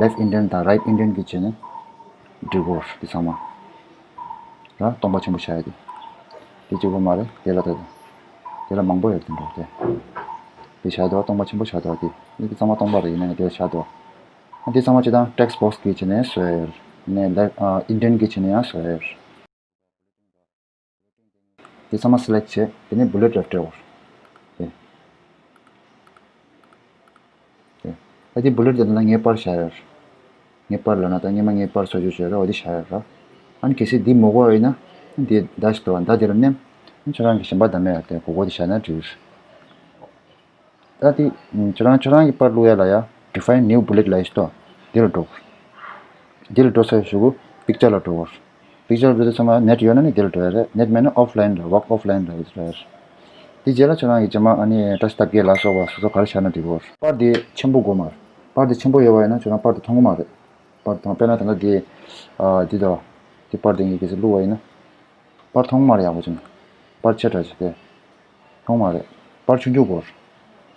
ལེབ་ཊི་ཨིན་ཌེན་དང་རའིཊ་ཨིན་ཌེན་གྱི་བྱས་ནས་འགྲིག་གོ་འདི་ཚང་མ། ར་སྟོང་པ་ཆེན་པོ་བྱ་ཡ་དེ། དེ་གཅིག་པོ་མ་རེད་དེ་ལ་ད་དེ་ལ་མང་པོ་ཡོད་དེ་འགྲོ་དེ། དེ་བྱ་དོ་སྟོང་པ་ཆེན་པོ་བྱ་དོ་དེ་འདི་ཚང་མ་སྟོང་པ་རེད་ཡིན་ན་ཡང་དེ་ལ་བྱ་དོ། འདི་ཚང་མ་སྤྱི་དང་ཊེག་སི་བོག་སི་གི་བྱས་ནས་བཟོ་ཡ་ཡོད། ནས་ལེབ་ཨིན་ཌེན་གྱི་བྱས་ནས་ཡང་བཟོ་ཡ་ཡོད། དེ་ཚང་མ་སི་ལེག་ཊི་བྱས། དེ་ནས་བུ་ལེཊ་རེ་སྤྲད་དགོས། དེ། དེ། ད་དེ་བུ་ལེཊ་དེ་ལ་ངེས་པར་བཞག་ཡོད། ངེས་པར་ལབ་ན་ད་སྔོན་མ་ངེས་པར་བཟོ་རྒྱུ་བྱས་རེད་འོ་དེ་བཞག་ཡོད་ར། ཨ་ནི་གལ་སྲིད་འདི་མི་དགོས་ཡིན་ན། འདི་མདའ་ཞིག་འདུག་བ་མདའ་དེ་ལ་མནན། ཁྱོད་རང་གི་གཞན་པ་བདམས་ཡ་དེ་གོ་གོ་དེ་བཞག་ན་འགྲིག་ད་དེ། ཁྱོད་རང་ཁྱོད་རང་གི་པར་བླུག་ཡ་ལ་ཡ། Define new bullet ལབ་ཡ་ཞིག་འདུག་འདི་ལ་འགྲོ། འདི་ལ་འགྲོ་ཚར་བའི་གཞུག་གུ་པིག་ཅར་ལ་འགྲོ་དགོས། པིག་ཅར་འགྲོ་དུས་ཚང་མ་ནེཊ་ཡོད་ན་ནི་འདི་ལ་འགྲོ་ཡ་རེད། ནེཊ་མེད་ན་ཨོཕ་ལའིན་ལ་ཝརཀ་ཨོཕ་ལའིན་ལ་འགྲོ་ཡ་རེད། འདི་རྗེས་ལ་ཁྱོད་རང་གི་རྗེས་མ་ཨ་ནི་བཀྲ་ཤིས་རྟགས་བརྒྱད་ལ་སོགས་པ་སོ་སོ་ག་རེ་བཞག་ན་འགྲིག་གི་རེད། པར་འདི་ཆེན་པོ་དགོས་མ་རེད། པར་འདི་ཆེན་པོ་ཡོད་པ་ཡིན་ན་ཁྱོད་རང་པར་འདི་མཐོང་གི་མ་རེད། པར་མཐོང་དཔེར་ན་ད་ལྟ་འདི། ཨ་འདི་དང་། འདི་པར་འདི་ངས་གལ་སྲིད་བླུགས་པ་ཡིན་ན། པར་མཐོང་མ་རེད་ཡག་པོ་བྱུང་། པར་ཆེ་དྲགས་ཤིག་སྟེ། མཐོང་མ་རེད། པར་ཆུང་ཆུང་དགོས།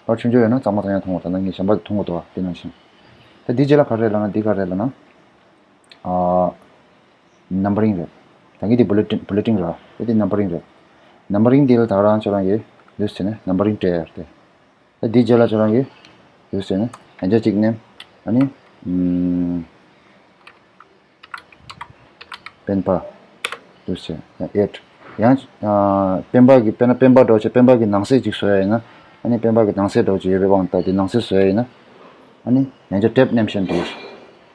པར་ཆུང་ཆུང་ཡོད་ན་གཙང་མ་གཙང་ཡག་མཐོང་བ་ད་ནང་ངས་གཞན་པ་མཐོང་གི་འདུག་བ་དེ་ནང་བཞིན། ད་འདི་རྗེས་ལ་ག་རེ་ལབ་ན་འདི་ག་རེ་ལབ་ན། ཨ། ནམ་བར་རིང་རེད། ད་ངས་འདི་བུ་ལེ་ཊིན་བུ་ལེ་ཊིན་ར་ཨེ་འདི་ནམ་བར་རིང་རེད། ནམ་བར་རིང་འདི་ལ་ད་རང་ཁྱོད་རང་གིས་འདུག་སེ་བྱས་ནས་ནམ་བར་རིང་སྤྲད་ཡ་རེད། ད་ ད་འདིའི་རྗེས་ལ་ཁྱོད་རང་གིས་འདུག་ཟེར་ནས་ཡང་བསྐྱར་གཅིག་མནན། ཨ་ནི་ཨམ། སྤེན་པ། འདུག་ཟེར་ཡང་ཨེཌ། ཡང་ཨ། སྤེན་པ་གི་དཔེར་ན་སྤེན་པ་འདྲ་བོ་ཅིག་སྤེན་པ་གི་ནང་གསེས་ཅིག་བཟོ་ཡ་ཡིན་ན། ཨ་ནི་སྤེན་པ་གི་ནང་གསེས་འདྲ་བོ་ཅིག་ཡོད་པའི་དབང་དུ་བཏང་སྟེ་ནང་གསེས་བཟོ་ཡ་ཡིན་ན། ཨ་ནི་ཡང་བསྐྱར་ཊེབ་མནན་བྱས་འདུག་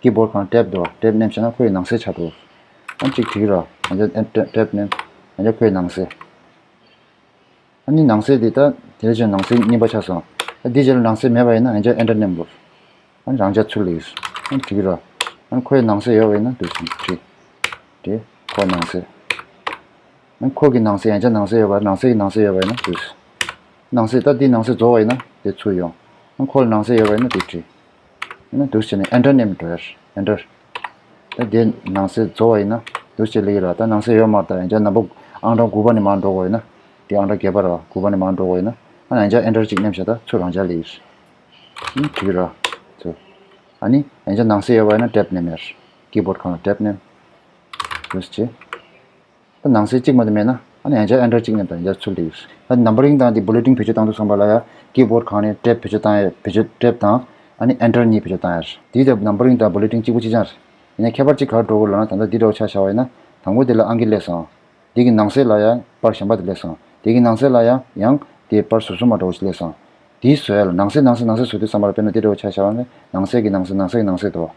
ཀི་བོཌ་སྒང་ཊེབ་འདུག་ཊེབ་མནན་བྱས་ན་ཁོ་ཡི་ནང་གསེས་ཆགས་འདུག་ཨ་ནི་གཅིག་བྲིས་ར། ཡང་བསྐྱར་ཊེབ་མནན། ཡང་བསྐྱར་ཁོ་ཡི་ནང་གསེས། ཨ་ནི་ནང་གསེས་འདི་ད་དེ་ལས་ཀྱང་ནང་གསེས་གཉིས་པ་ཆགས་སོང་། ཨ་འདི་རྗེས་ལ་ནང་གསེས་མེད་པ་ཡིན་ན་ཡང་བསྐྱར་ཨེན་ཊར་མནན་དགོས། ཨ་ནི་རང་འཇགས་ཚུར་སླེབས་ཡོང་། ཨ་ནི་བྲིས་ར། ཨ་ནི་ཁོའི་ནང་གསེས་ཡོད་པ་ཡིན་ན་འདུག་སེ་བྲིས། བྲིས། ཁོའི་ནང་གསེས། ཨ་ནི་ཁོ་གི་ནང་གསེས་ཡང་བསྐྱར་ནང་གསེས་ཡོད་པ། ནང་གསེས་ཀྱི་ནང་གསེས་ཡོད་པ་ཡིན་ན་འདུག་སེ། ནང་གསེས་ད་འདི་ནང་གསེས་རྫོགས་པ་ཡིན་ན་དེ་ཚུར་ཡོང་། ཨ་ནི་ཁོ་ལ་ནང་གསེས་ཡོད་པ་ཡིན་ན་དེ་བྲིས། ཨ་ནི་འདུག་སེ་བྱས་ནས་ཨེན་ཊར་མནན་འགྲོ་ཡ་རེད། ཨེན་ཊར། ད་དེ་ནང་གསེས་རྫོགས་པ་ཡིན་ན་འདུག་སེ་ལེགས་ཡོད་ར། ད་ནང་གསེས་ཡོད་མ་རེད། ད་ཡང་བསྐྱར་ནམ་བུ་ཨང་གྲངས་དགུ་པ་ནས་མར་འགྲོ་དགོས་ཡིན་ན། དེ་ཨང་གྲངས་བརྒྱད་པ་ར་དགུ་པ་ནས་མར་འགྲོ་དགོས་ཡིན་ན། ཨ་ནི་ཡང་བསྐྱར་ཨེན་ཊར་གཅིག་མནན་བྱས་ད་ཚུར་རང་འཇགས་ལེགས་ཡོད་རེད། ཨ་ནི་བྲིས་ར། ཚུར། ཨ་ནི་ཡང་བསྐྱར་ནང་གསེས་ཡོད་པ་ཡིན་ན་ཊེབ་མནན་ཡ་རེད། ཀི་བོཌ་སྒང་ལ་ཊེབ་མནན། འདུག་སེ་བྱས། ད་ནང་གསེས་གཅིག་མ་གཏོགས་མེད་ན། ཨ་ནི་ཡང་བསྐྱར་ཨེན་ཊར་གཅིག་མནན་དང་ཡང་བསྐྱར་ཚུར་སླེབས་ཡོང་། ད་ནམ་བར་རིང་དང་དེ་བུ་ལེ་ཊིན་བེད་སྤྱོད་བཏང་དུས་ཙམ་པ་ལ་ཡ། ཀི་བོཌ་སྒང་ནས་ཊེབ་བེད་སྤྱོད་བཏང་ཡ། བེད་སྤྱོད་ཊེབ་དང་། ཨ་ནི་ཨེན་ཊར་གཉིས་བེད་སྤྱོད་བཏང་ཡ་རེད། དེའི་སྟབས་ནམ་བར་རིང་དང་བུ་ལེ་ཊིན་གཅིག་པ་གཅིག་རྐྱང་རེད། ཡིན་ནའི་ཁྱད་པར་གཅིག་ག་རེ་འགྲོ་གི་ལབ་ན། ད་ལྟ་འདི་འདྲ་བོ་ཆ་བཞག་པ་ཡིན་ན། དང་པོ་དེ་ལ་ཨང་ཀི་སླེབས་སོང་། དེ་གི་ནང་གསེས་ལ་ཡང་པར་གཞན་པ་དེ་སླེབས་སོང་། དེ་གི་ནང་གསེས་ལ་ཡང་ཡང་དེ་པར་ཟུར་གསུམ་མ་འདྲ་བོ་ཞིག་སླེབས་སོང་། དེ་བཟོ་ཡ་ལ་ནང་གསེས་ནང་གསེས་ནང་གསེས་བཟོ་དུས་ཙམ་པ་ལ། དཔེར་ན་འདི་འདྲ་བོ་ཆ་བཞག་པ་ཡིན་ན་ནང་གསེས་ཀྱི་ནང་གསེས་ནང་གསེས་ཀྱི་ནང་གསེས་འདུག་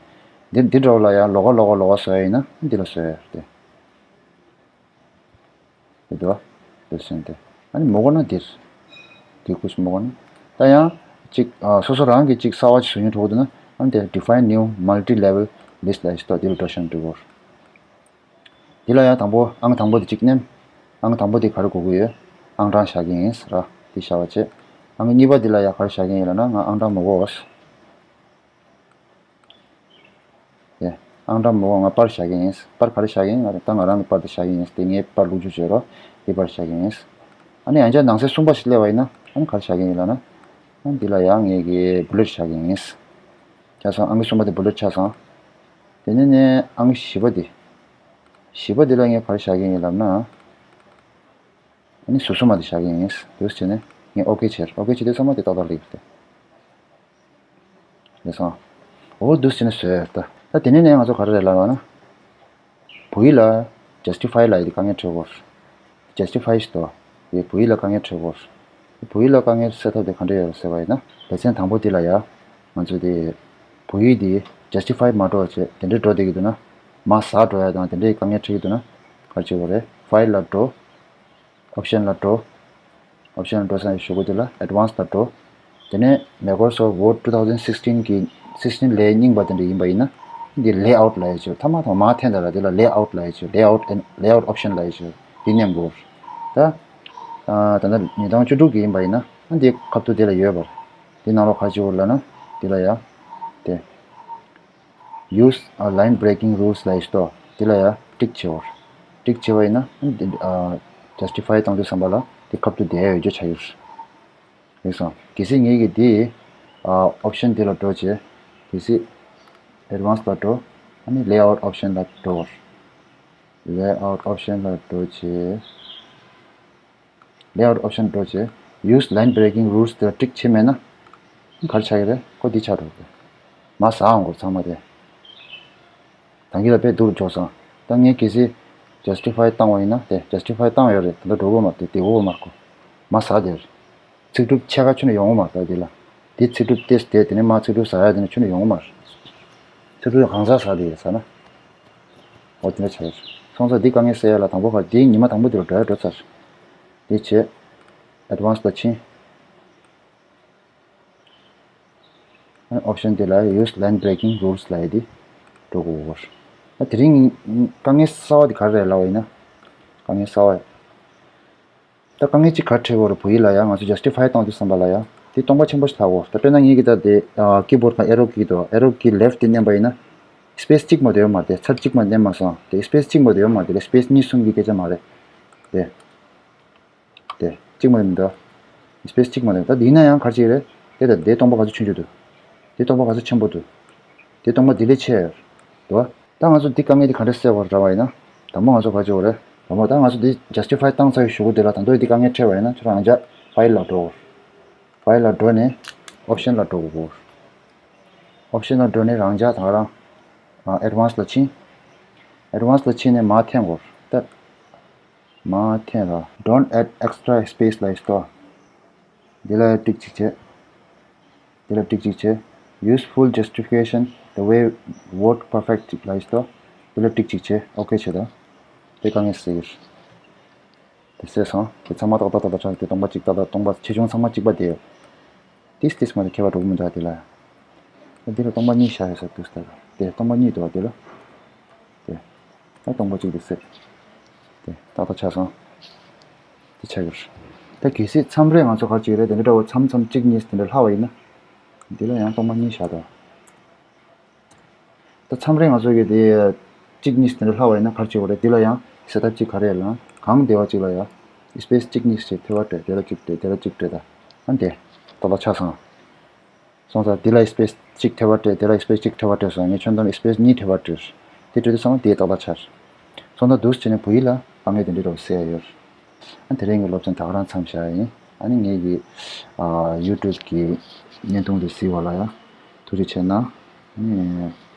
འདི་འདི་འདྲ་བོ་ལ་ཡང་ལོགས་ཀ་ལོགས་ཀ་ལོགས་ཀ་བཟོ་ཡ་ཡིན་ན་འདི་ལ་བཟོ་ཡ་རེད། དེ་འདུག་བ། དེ་བཞིན་ཏེ། ཨ་ནི་མ་དགོས་ན་འདིར། འདི་ཁུ་སུ་མ་དགོས་ན། ད་ཡང་གཅིག་ཨ། སོ་སོ་རང་གིས་གཅིག་གསར་པ་ཅིག་བཟོ་སྙིང་བྲོ་གི་འདུག་ན། ཨ་ནི་དེར་Define New Multi-Level List ལབ་ཡ་ཞིག་འདུག་འདི་ལ་འགྲོ་ཤོག་འགྲིག་གོ། འདི་ལ་ཡང་དང་པོ་ཨང་དང་པོ་འདི་གཅིག་མནན། ཨང་དང་པོ་འདི་ག་རེ་དགོས་ཀྱི་ཡོད། ཨང་གྲངས་བཞག་གི་ཡིན་ཟེར་ར། འདི་བཞག་པ་བྱས། ཨང་གཉིས་པ་འདི་ལ་ཡང་ག་རེ་བཞག་གི་ཡིན་ལབ་ན། ང་ཨང་གྲངས་མ་དགོས། ཡ། ཨང་གྲངས་མ་དགོས། ང་པར་བཞག་གི་ཡིན། པར་ག་རེ་བཞག་གི་ཡིན། ང་ད་ང་རང་གི་པར་དེ་བཞག་གི་ཡིན། དེ་ངའི་པར་བླུགས་རྒྱུ་བྱེད་རོགས། དེ་པར་བཞག་གི་ཡིན། ཨ་ནི་ཡང་བསྐྱར་ནང་གསེས་གསུམ་པ་ཞིག་སླེབས་པ་ཡིན་ན། ཨ་ནི་ག་རེ་བཞག་གི་ཡིན་ལབ་ན། ཨ་ནི་འདི་ལ་ཡང་ངེད་ཀྱི་བུ་ལེཊ་བཞག་གི་ཡིན། ཆགས་སོང་། ཨང་ཀི་གསུམ་པ་དེ་བུ་ལེཊ་ཆགས་སོང་། དེ་ནས་ནས་ཨང་ཀི་བཞི་པ་དེ། བཞི་པ་དེ་ལ་ངས་ག་རེ་བཞག་གི་ཡིན་ལབ་ན། ཨ་ནི་ཟུར་གསུམ་མ་དེ་བཞག་གི་ཡིན། འདུག་སེ་བྱས་ནས་ངས་ཨོ་ཀེ་བྱས། ཨོ་ཀེ་བྱེད་དུས་ཙམ་པ་དེ་ཏག་ཏག་སླེབས་ཀྱི་རེད། རེད་སོང་། འོ་འདུག་སེ་བྱས་ནས་བཟོས་ཡོད་ད། ད་དེ་ནས་ནས་ང་ཚོ་ག་རེ་རེད་ལབ་ན། བོད་ཡིག་ལ་Justify ལབ་ཡ་དེ་དཀའ་ངལ་འཕྲད་ཀྱི་ཡོད་རེད། Justify ཞེས་དོ། དེ་བོད་ཡིག་ལ་དཀའ་ངལ་འཕྲད་ཀྱི་ཡོད་རེད། བོད་ཡིག་ལ་དཀའ་ངལ་སེལ་ཐབས་དེ་ག་འདྲ་ཡོད་རེད་ཟེར་བ་ཡིན་ན། ལེ་ཚན་དང་པོ་དེ་ལ་ཡ། ང་ཚོ་དེ་བོད་ཡིག་དེ་Justify མ་འགྲོ་བ་བྱས་དེ་འདྲས་འགྲོ་བསྡད་ཀྱི་འདུག་ན། མར་ཟག་འགྲོ་ཡ་དང་དེ་འདྲས་དཀའ་ངལ་འཕྲད་ཀྱི་འདུག་ན། ག་རེ་བྱེད་དགོས་རེད། File ལ་འགྲོ། Option ལ་འགྲོ། Option ལ་འགྲོ་ཚར་ཡི་ཤོག་གུ་དེ་ལ་Advanced ལ་འགྲོ། དེ་ནས་Microsoft Word two thousand sixteen གི་sixteen ལས་རྙིང་པ་དེ་འདྲ་ཡིན་པ་ཡིན་ན། འདི་Layout ལབ་ཡ་ཅིག་ཐ་མ་ཐ་མ་མར་འཐེན་ད་ལ་དེ་ལ་Layout ལབ་ཡ་ཅིག Layout and Layout Option ལབ་ཡ་ཅིག་འདི་མནན་དགོས། ད་ད་ལྟ་ཉིས་སྟོང་བཅུ་དྲུག་གི་ཡིན་པ་ཡིན་ན། འདི་ཁ་ཐུག་དེ་ལ་ཡོད་པ་རེད། འདི་ནང་ལོགས་ག་རེ་བྱེད་དགོས་ལབ་ན། འདི་ལ་ཡ། དེ། Use a line breaking rules ལབ་ཡ་ཞིག་འདུག་དེ་ལ་ཡ་ཊིག་བྱེད་དགོས། ཊིག་བྱས་པ་ཡིན་ན། ཨ། Justify བཏང་དུས་ཙམ་པ་ལ་དེ་ཁ་ཐུག་བསྡད་ཡོད་རྒྱུ་ཆགས་ཡོད། རེད་སོང་། གལ་སྲིད་ངེད་ཀྱིས་དེ། ཨ། Option དེ་ལ་འགྲོ་བྱས། གལ་སྲིད་Advanced ལ་འགྲོ། ཨ་ནི་Layout Option ལ་འགྲོ། Layout Option ལ་འགྲོ་བྱས། Layout Option འགྲོ་བྱས། Use line breaking rules དེ་ལ་ཊིག་བྱས་མེད་ན། ག་རེ་ཆགས་ཀྱི་རེད། ཁོ་འདི་ཆགས་འགྲོ་གི་རེད། མར་ཟག་འོང་གི་རེད་ཚང་མ་དེ། ད་གིན་ལ་དཔེ་སྡུག་རུ་འཇོག་སོང་། ད་ངས་གལ་སྲིད་Justify བཏང་བ་ཡིན་ན། དེ་Justify བཏང་ཡོད་རེད། ད་ལྟ་འགྲོ་གི་མ་རེད། དེ་དེ་འོ་མ་རེད་ཁོ། མར་ཟག་དེ་རེད། ཚིག་གྲུབ་ཕྱེད་ཀ་ཁྱོན་ནས་ཡོང་གི་མ་རེད། ད་དེ་ལ། དེ་ཚིག་གྲུབ་དེ་དེ་དེ་ནས་མར་ཚིག་གྲུབ་ཟག་ཡ་དེ་ནས་ཁྱོན་ནས་ཡོང་གི་མ་རེད། ཚིག་གྲུབ་གང་ཟག་ཟག་དེ་ཡོད་ཟེར་ན། འོ་དེ་འདྲ་ཆགས་ཡོད་རེད། སོང་ཙང་འདི་དཀའ་ངལ་སེལ་ཡ་ལ་དང་པོ་ཁ་འདིའི་ཉི་མ་དང་པོ་དེ་ལ་འགྲོ་ཡ་འགྲོ་ཚར། དེ་བྱས། Advanced ལ་ཕྱིན། Option དེ་ལ་Use line breaking rules ལབ་ཡ་དེ་འགྲོ་དགོས་ཀྱི་ཡོད་རེད། ད་དེ་རིང་དཀའ་ངལ་གསར་པ་དེ་ག་རེ་རེད་ལབ་པ་ཡིན་ན། དཀའ་ངལ་གསར་པ། ད་དཀའ་ངལ་གཅིག་ག་རེ་འཕྲད་ཀྱི་ཡོད་རེད། བོད་ཡིག་ལ་ཡ་ང་ཚོ་Justify བཏང་དུས་ཙམ་པ་ལ་ཡ་དེ་སྟོང་པ་ཆེན་པོ་ཞིག་ལྷག་གོ། ད་དཔེར་ན་ངེད་ཀྱིས་ད་དེ་ཀི་བོཌ་ཁ་Arrow key དོ། Arrow key left དེ་མནན་པ་ཡིན་ན། སི་པེ་སི་གཅིག་མ་གཏོགས་ཡོད་མ་རེད། ཚར་གཅིག་མ་མནན་མ་སོང་། དེ་སི་པེ་སི་གཅིག་མ་གཏོགས་ཡོད་མ་རེད། དེ་ལ་སི་པེ་སི་གཉིས་གསུམ་གྱི་སྐད་ཆ་མ་རེད། དེ། དེ་གཅིག་མ་རེད་མི་འདུག་སི་པེ་སི་གཅིག་མ་རེད། ད་འདི་ཡིན་ན་ཡང་ག་རེ་བྱེད་ཀྱི་རེད། དེ་ད་དེ་སྟོང་པ་ག་ཚོད་ཆུང་ཆུང་འདུག་དེ་སྟོང་པ་ག་ཚོད་ཆེན་པོ་འདུག་དེ་སྟོང་པ་དེ་ལས་ཆེ་ཡོད་འདུག་ད་ང་ཚོ་འདི་དཀའ་ངལ་འདི་ག་འདྲ་སེལ་དགོས་རེད་ལབ་པ་ཡིན་ན། དང་པོ་ང་ཚོ་ག་རེ་བྱེད་དགོས་རེད། དང་པོ་ད་ང་ཚོ་འདི་Justify བཏང་ཚར་བའི་གཞུག་གུ་དེ་ལ་ད་དུང་འདི་དཀའ་ངལ་འཕྲད་པ་ཡིན་ན་ཁྱོད་རང་ཡང་བསྐྱར་File ལ་འགྲོ། File ལ་འགྲོ་ནས་Option ལ་འགྲོ་དགོས། Option ལ་འགྲོ་ནས་རང་འཇགས་ད་ག་རང་Advanced ལ་ཕྱིན། Advanced ལ་ཕྱིན་ནས་མར་འཐེན་དགོས། ད་མར་འཐེན་ལ་Don't add extra space ལ་ཡིས་ཏོ། འདི་ལ་ཏིག་ཅིག་བྱེད། འདི་ལ་ཏིག་ཅིག་བྱེད། Use full justification the way WordPerfect ཅིག་ལ་ཡིས་ཏོ། འདི་ལ་ཏིག་ཅིག་བྱེད། ཨོ་ཁེ་བྱེད་དོ། དེ་དཀའ་ངལ་སེལ་གྱི་རེད། དེ་སེལ་སོང་། དེ་ཚང་མ་ཏག་ཏག་ཏག་ཏག་ཆགས། དེ་སྟོང་པ་གཅིག་ཏག་ཏག་སྟོང་པ་ཆེ་ཆུང་ཚང་མ་གཅིག་པ་དེ་ཡོད། ཏིས་ཏིས་མ་དེ་ཁྱད་པར་འགྲོ་གི་མི་འདུག་དེ་ལ། འདི་ལ་སྟོང་པ་གཉིས་བཞག་ཡོད་ས་འདུག་ལྟ། དེ་སྟོང་པ་གཉིས་འདུག་བ་དེ་ལ། དེ། ཨ་སྟོང་པ་གཅིག་དེ་སེལ། དེ་ཏག་ཏག་ཆགས་སོང་། དེ་ཆགས་ཡོད། ད་གལ་སྲིད་མཚམས་རེ་ང་ཚོ་ག་རེ་བྱེད་ཀྱི་རེད། དེ་འདྲ་འདྲ་བོ་མཚམས་མཚམས་གཅིག་གཉིས་དེ་འདྲ་ལྷག་པ་ཡིན་ན། འདི་ལ་ཡང་སྟོང་པ་གཉིས་བཞག་དང་། ད་མཚམས་རེ་ང་ཚོ་གི་དེ་གཅིག་གཉིས་དེ་འདྲ་ལྷག་པ་ཡིན་ན་ག་རེ་བྱེད་དགོས་རེད། འདི་ལ་ཡང་སེ་ཐབ་གཅིག་ག་རེ་ལ་གང་བདེ་བ་གཅིག་ལ་ཡང་སི་པེ་སི་གཅིག་གཉིས་ཞིག་ཐེ་བ་སྤྲད། དེ་ལ་གཅིག་སྤྲད། དེ་ལ་གཅིག་སྤྲད་ད། ཨ་འདི་ཏག་ཏག་ཆགས་སོང་། སོང་ཙང་འདི་ལ་སི་པེ་སི་གཅིག་ཐེ་བ་སྤྲད། དེ་ལ་སི་པེ་སི་གཅིག་ཐེ་བ་སྤྲད་སོང་། ངས་ཁྱོན་བསྡོམས་སི་པེ་སི་གཉིས་ཐེ་བ་སྤྲད། དེ་སྤྲད་དུས་ཙམ་པ་དེ་ཏག་ཏག་ཆགས། སོང་ཙང་འདུག་སེ་བྱས་ནས་བོད་ཡིག་ལ་དཀའ་ངལ་དེ་འདྲ་འདྲ་བོ་སེལ་ཡ་ཡོད། ཨ་དེ་རིང་གི་སློབ་ཚན་ད་ག་རང་མཚམས་བཞག་ཡིན། ཨ་ནི་ངེད་ཀྱི་ཨ་ཡུ་ཊུབ་གི་བརྙན་ཐུང་དེ་གཟིགས་པ་ལ་ཡང་ཐུགས་རྗེ་ཆེ་གནང་། ཨ་ནི་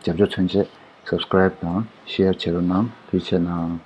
རྒྱབ་སྐྱོར་མཚོན་ཆེད་སབ་སི་ཀ་རེབ་དང་ཤེར་བྱེད་རོགས་གནང་། ཐུགས་རྗེ་ཆེ་གནང་།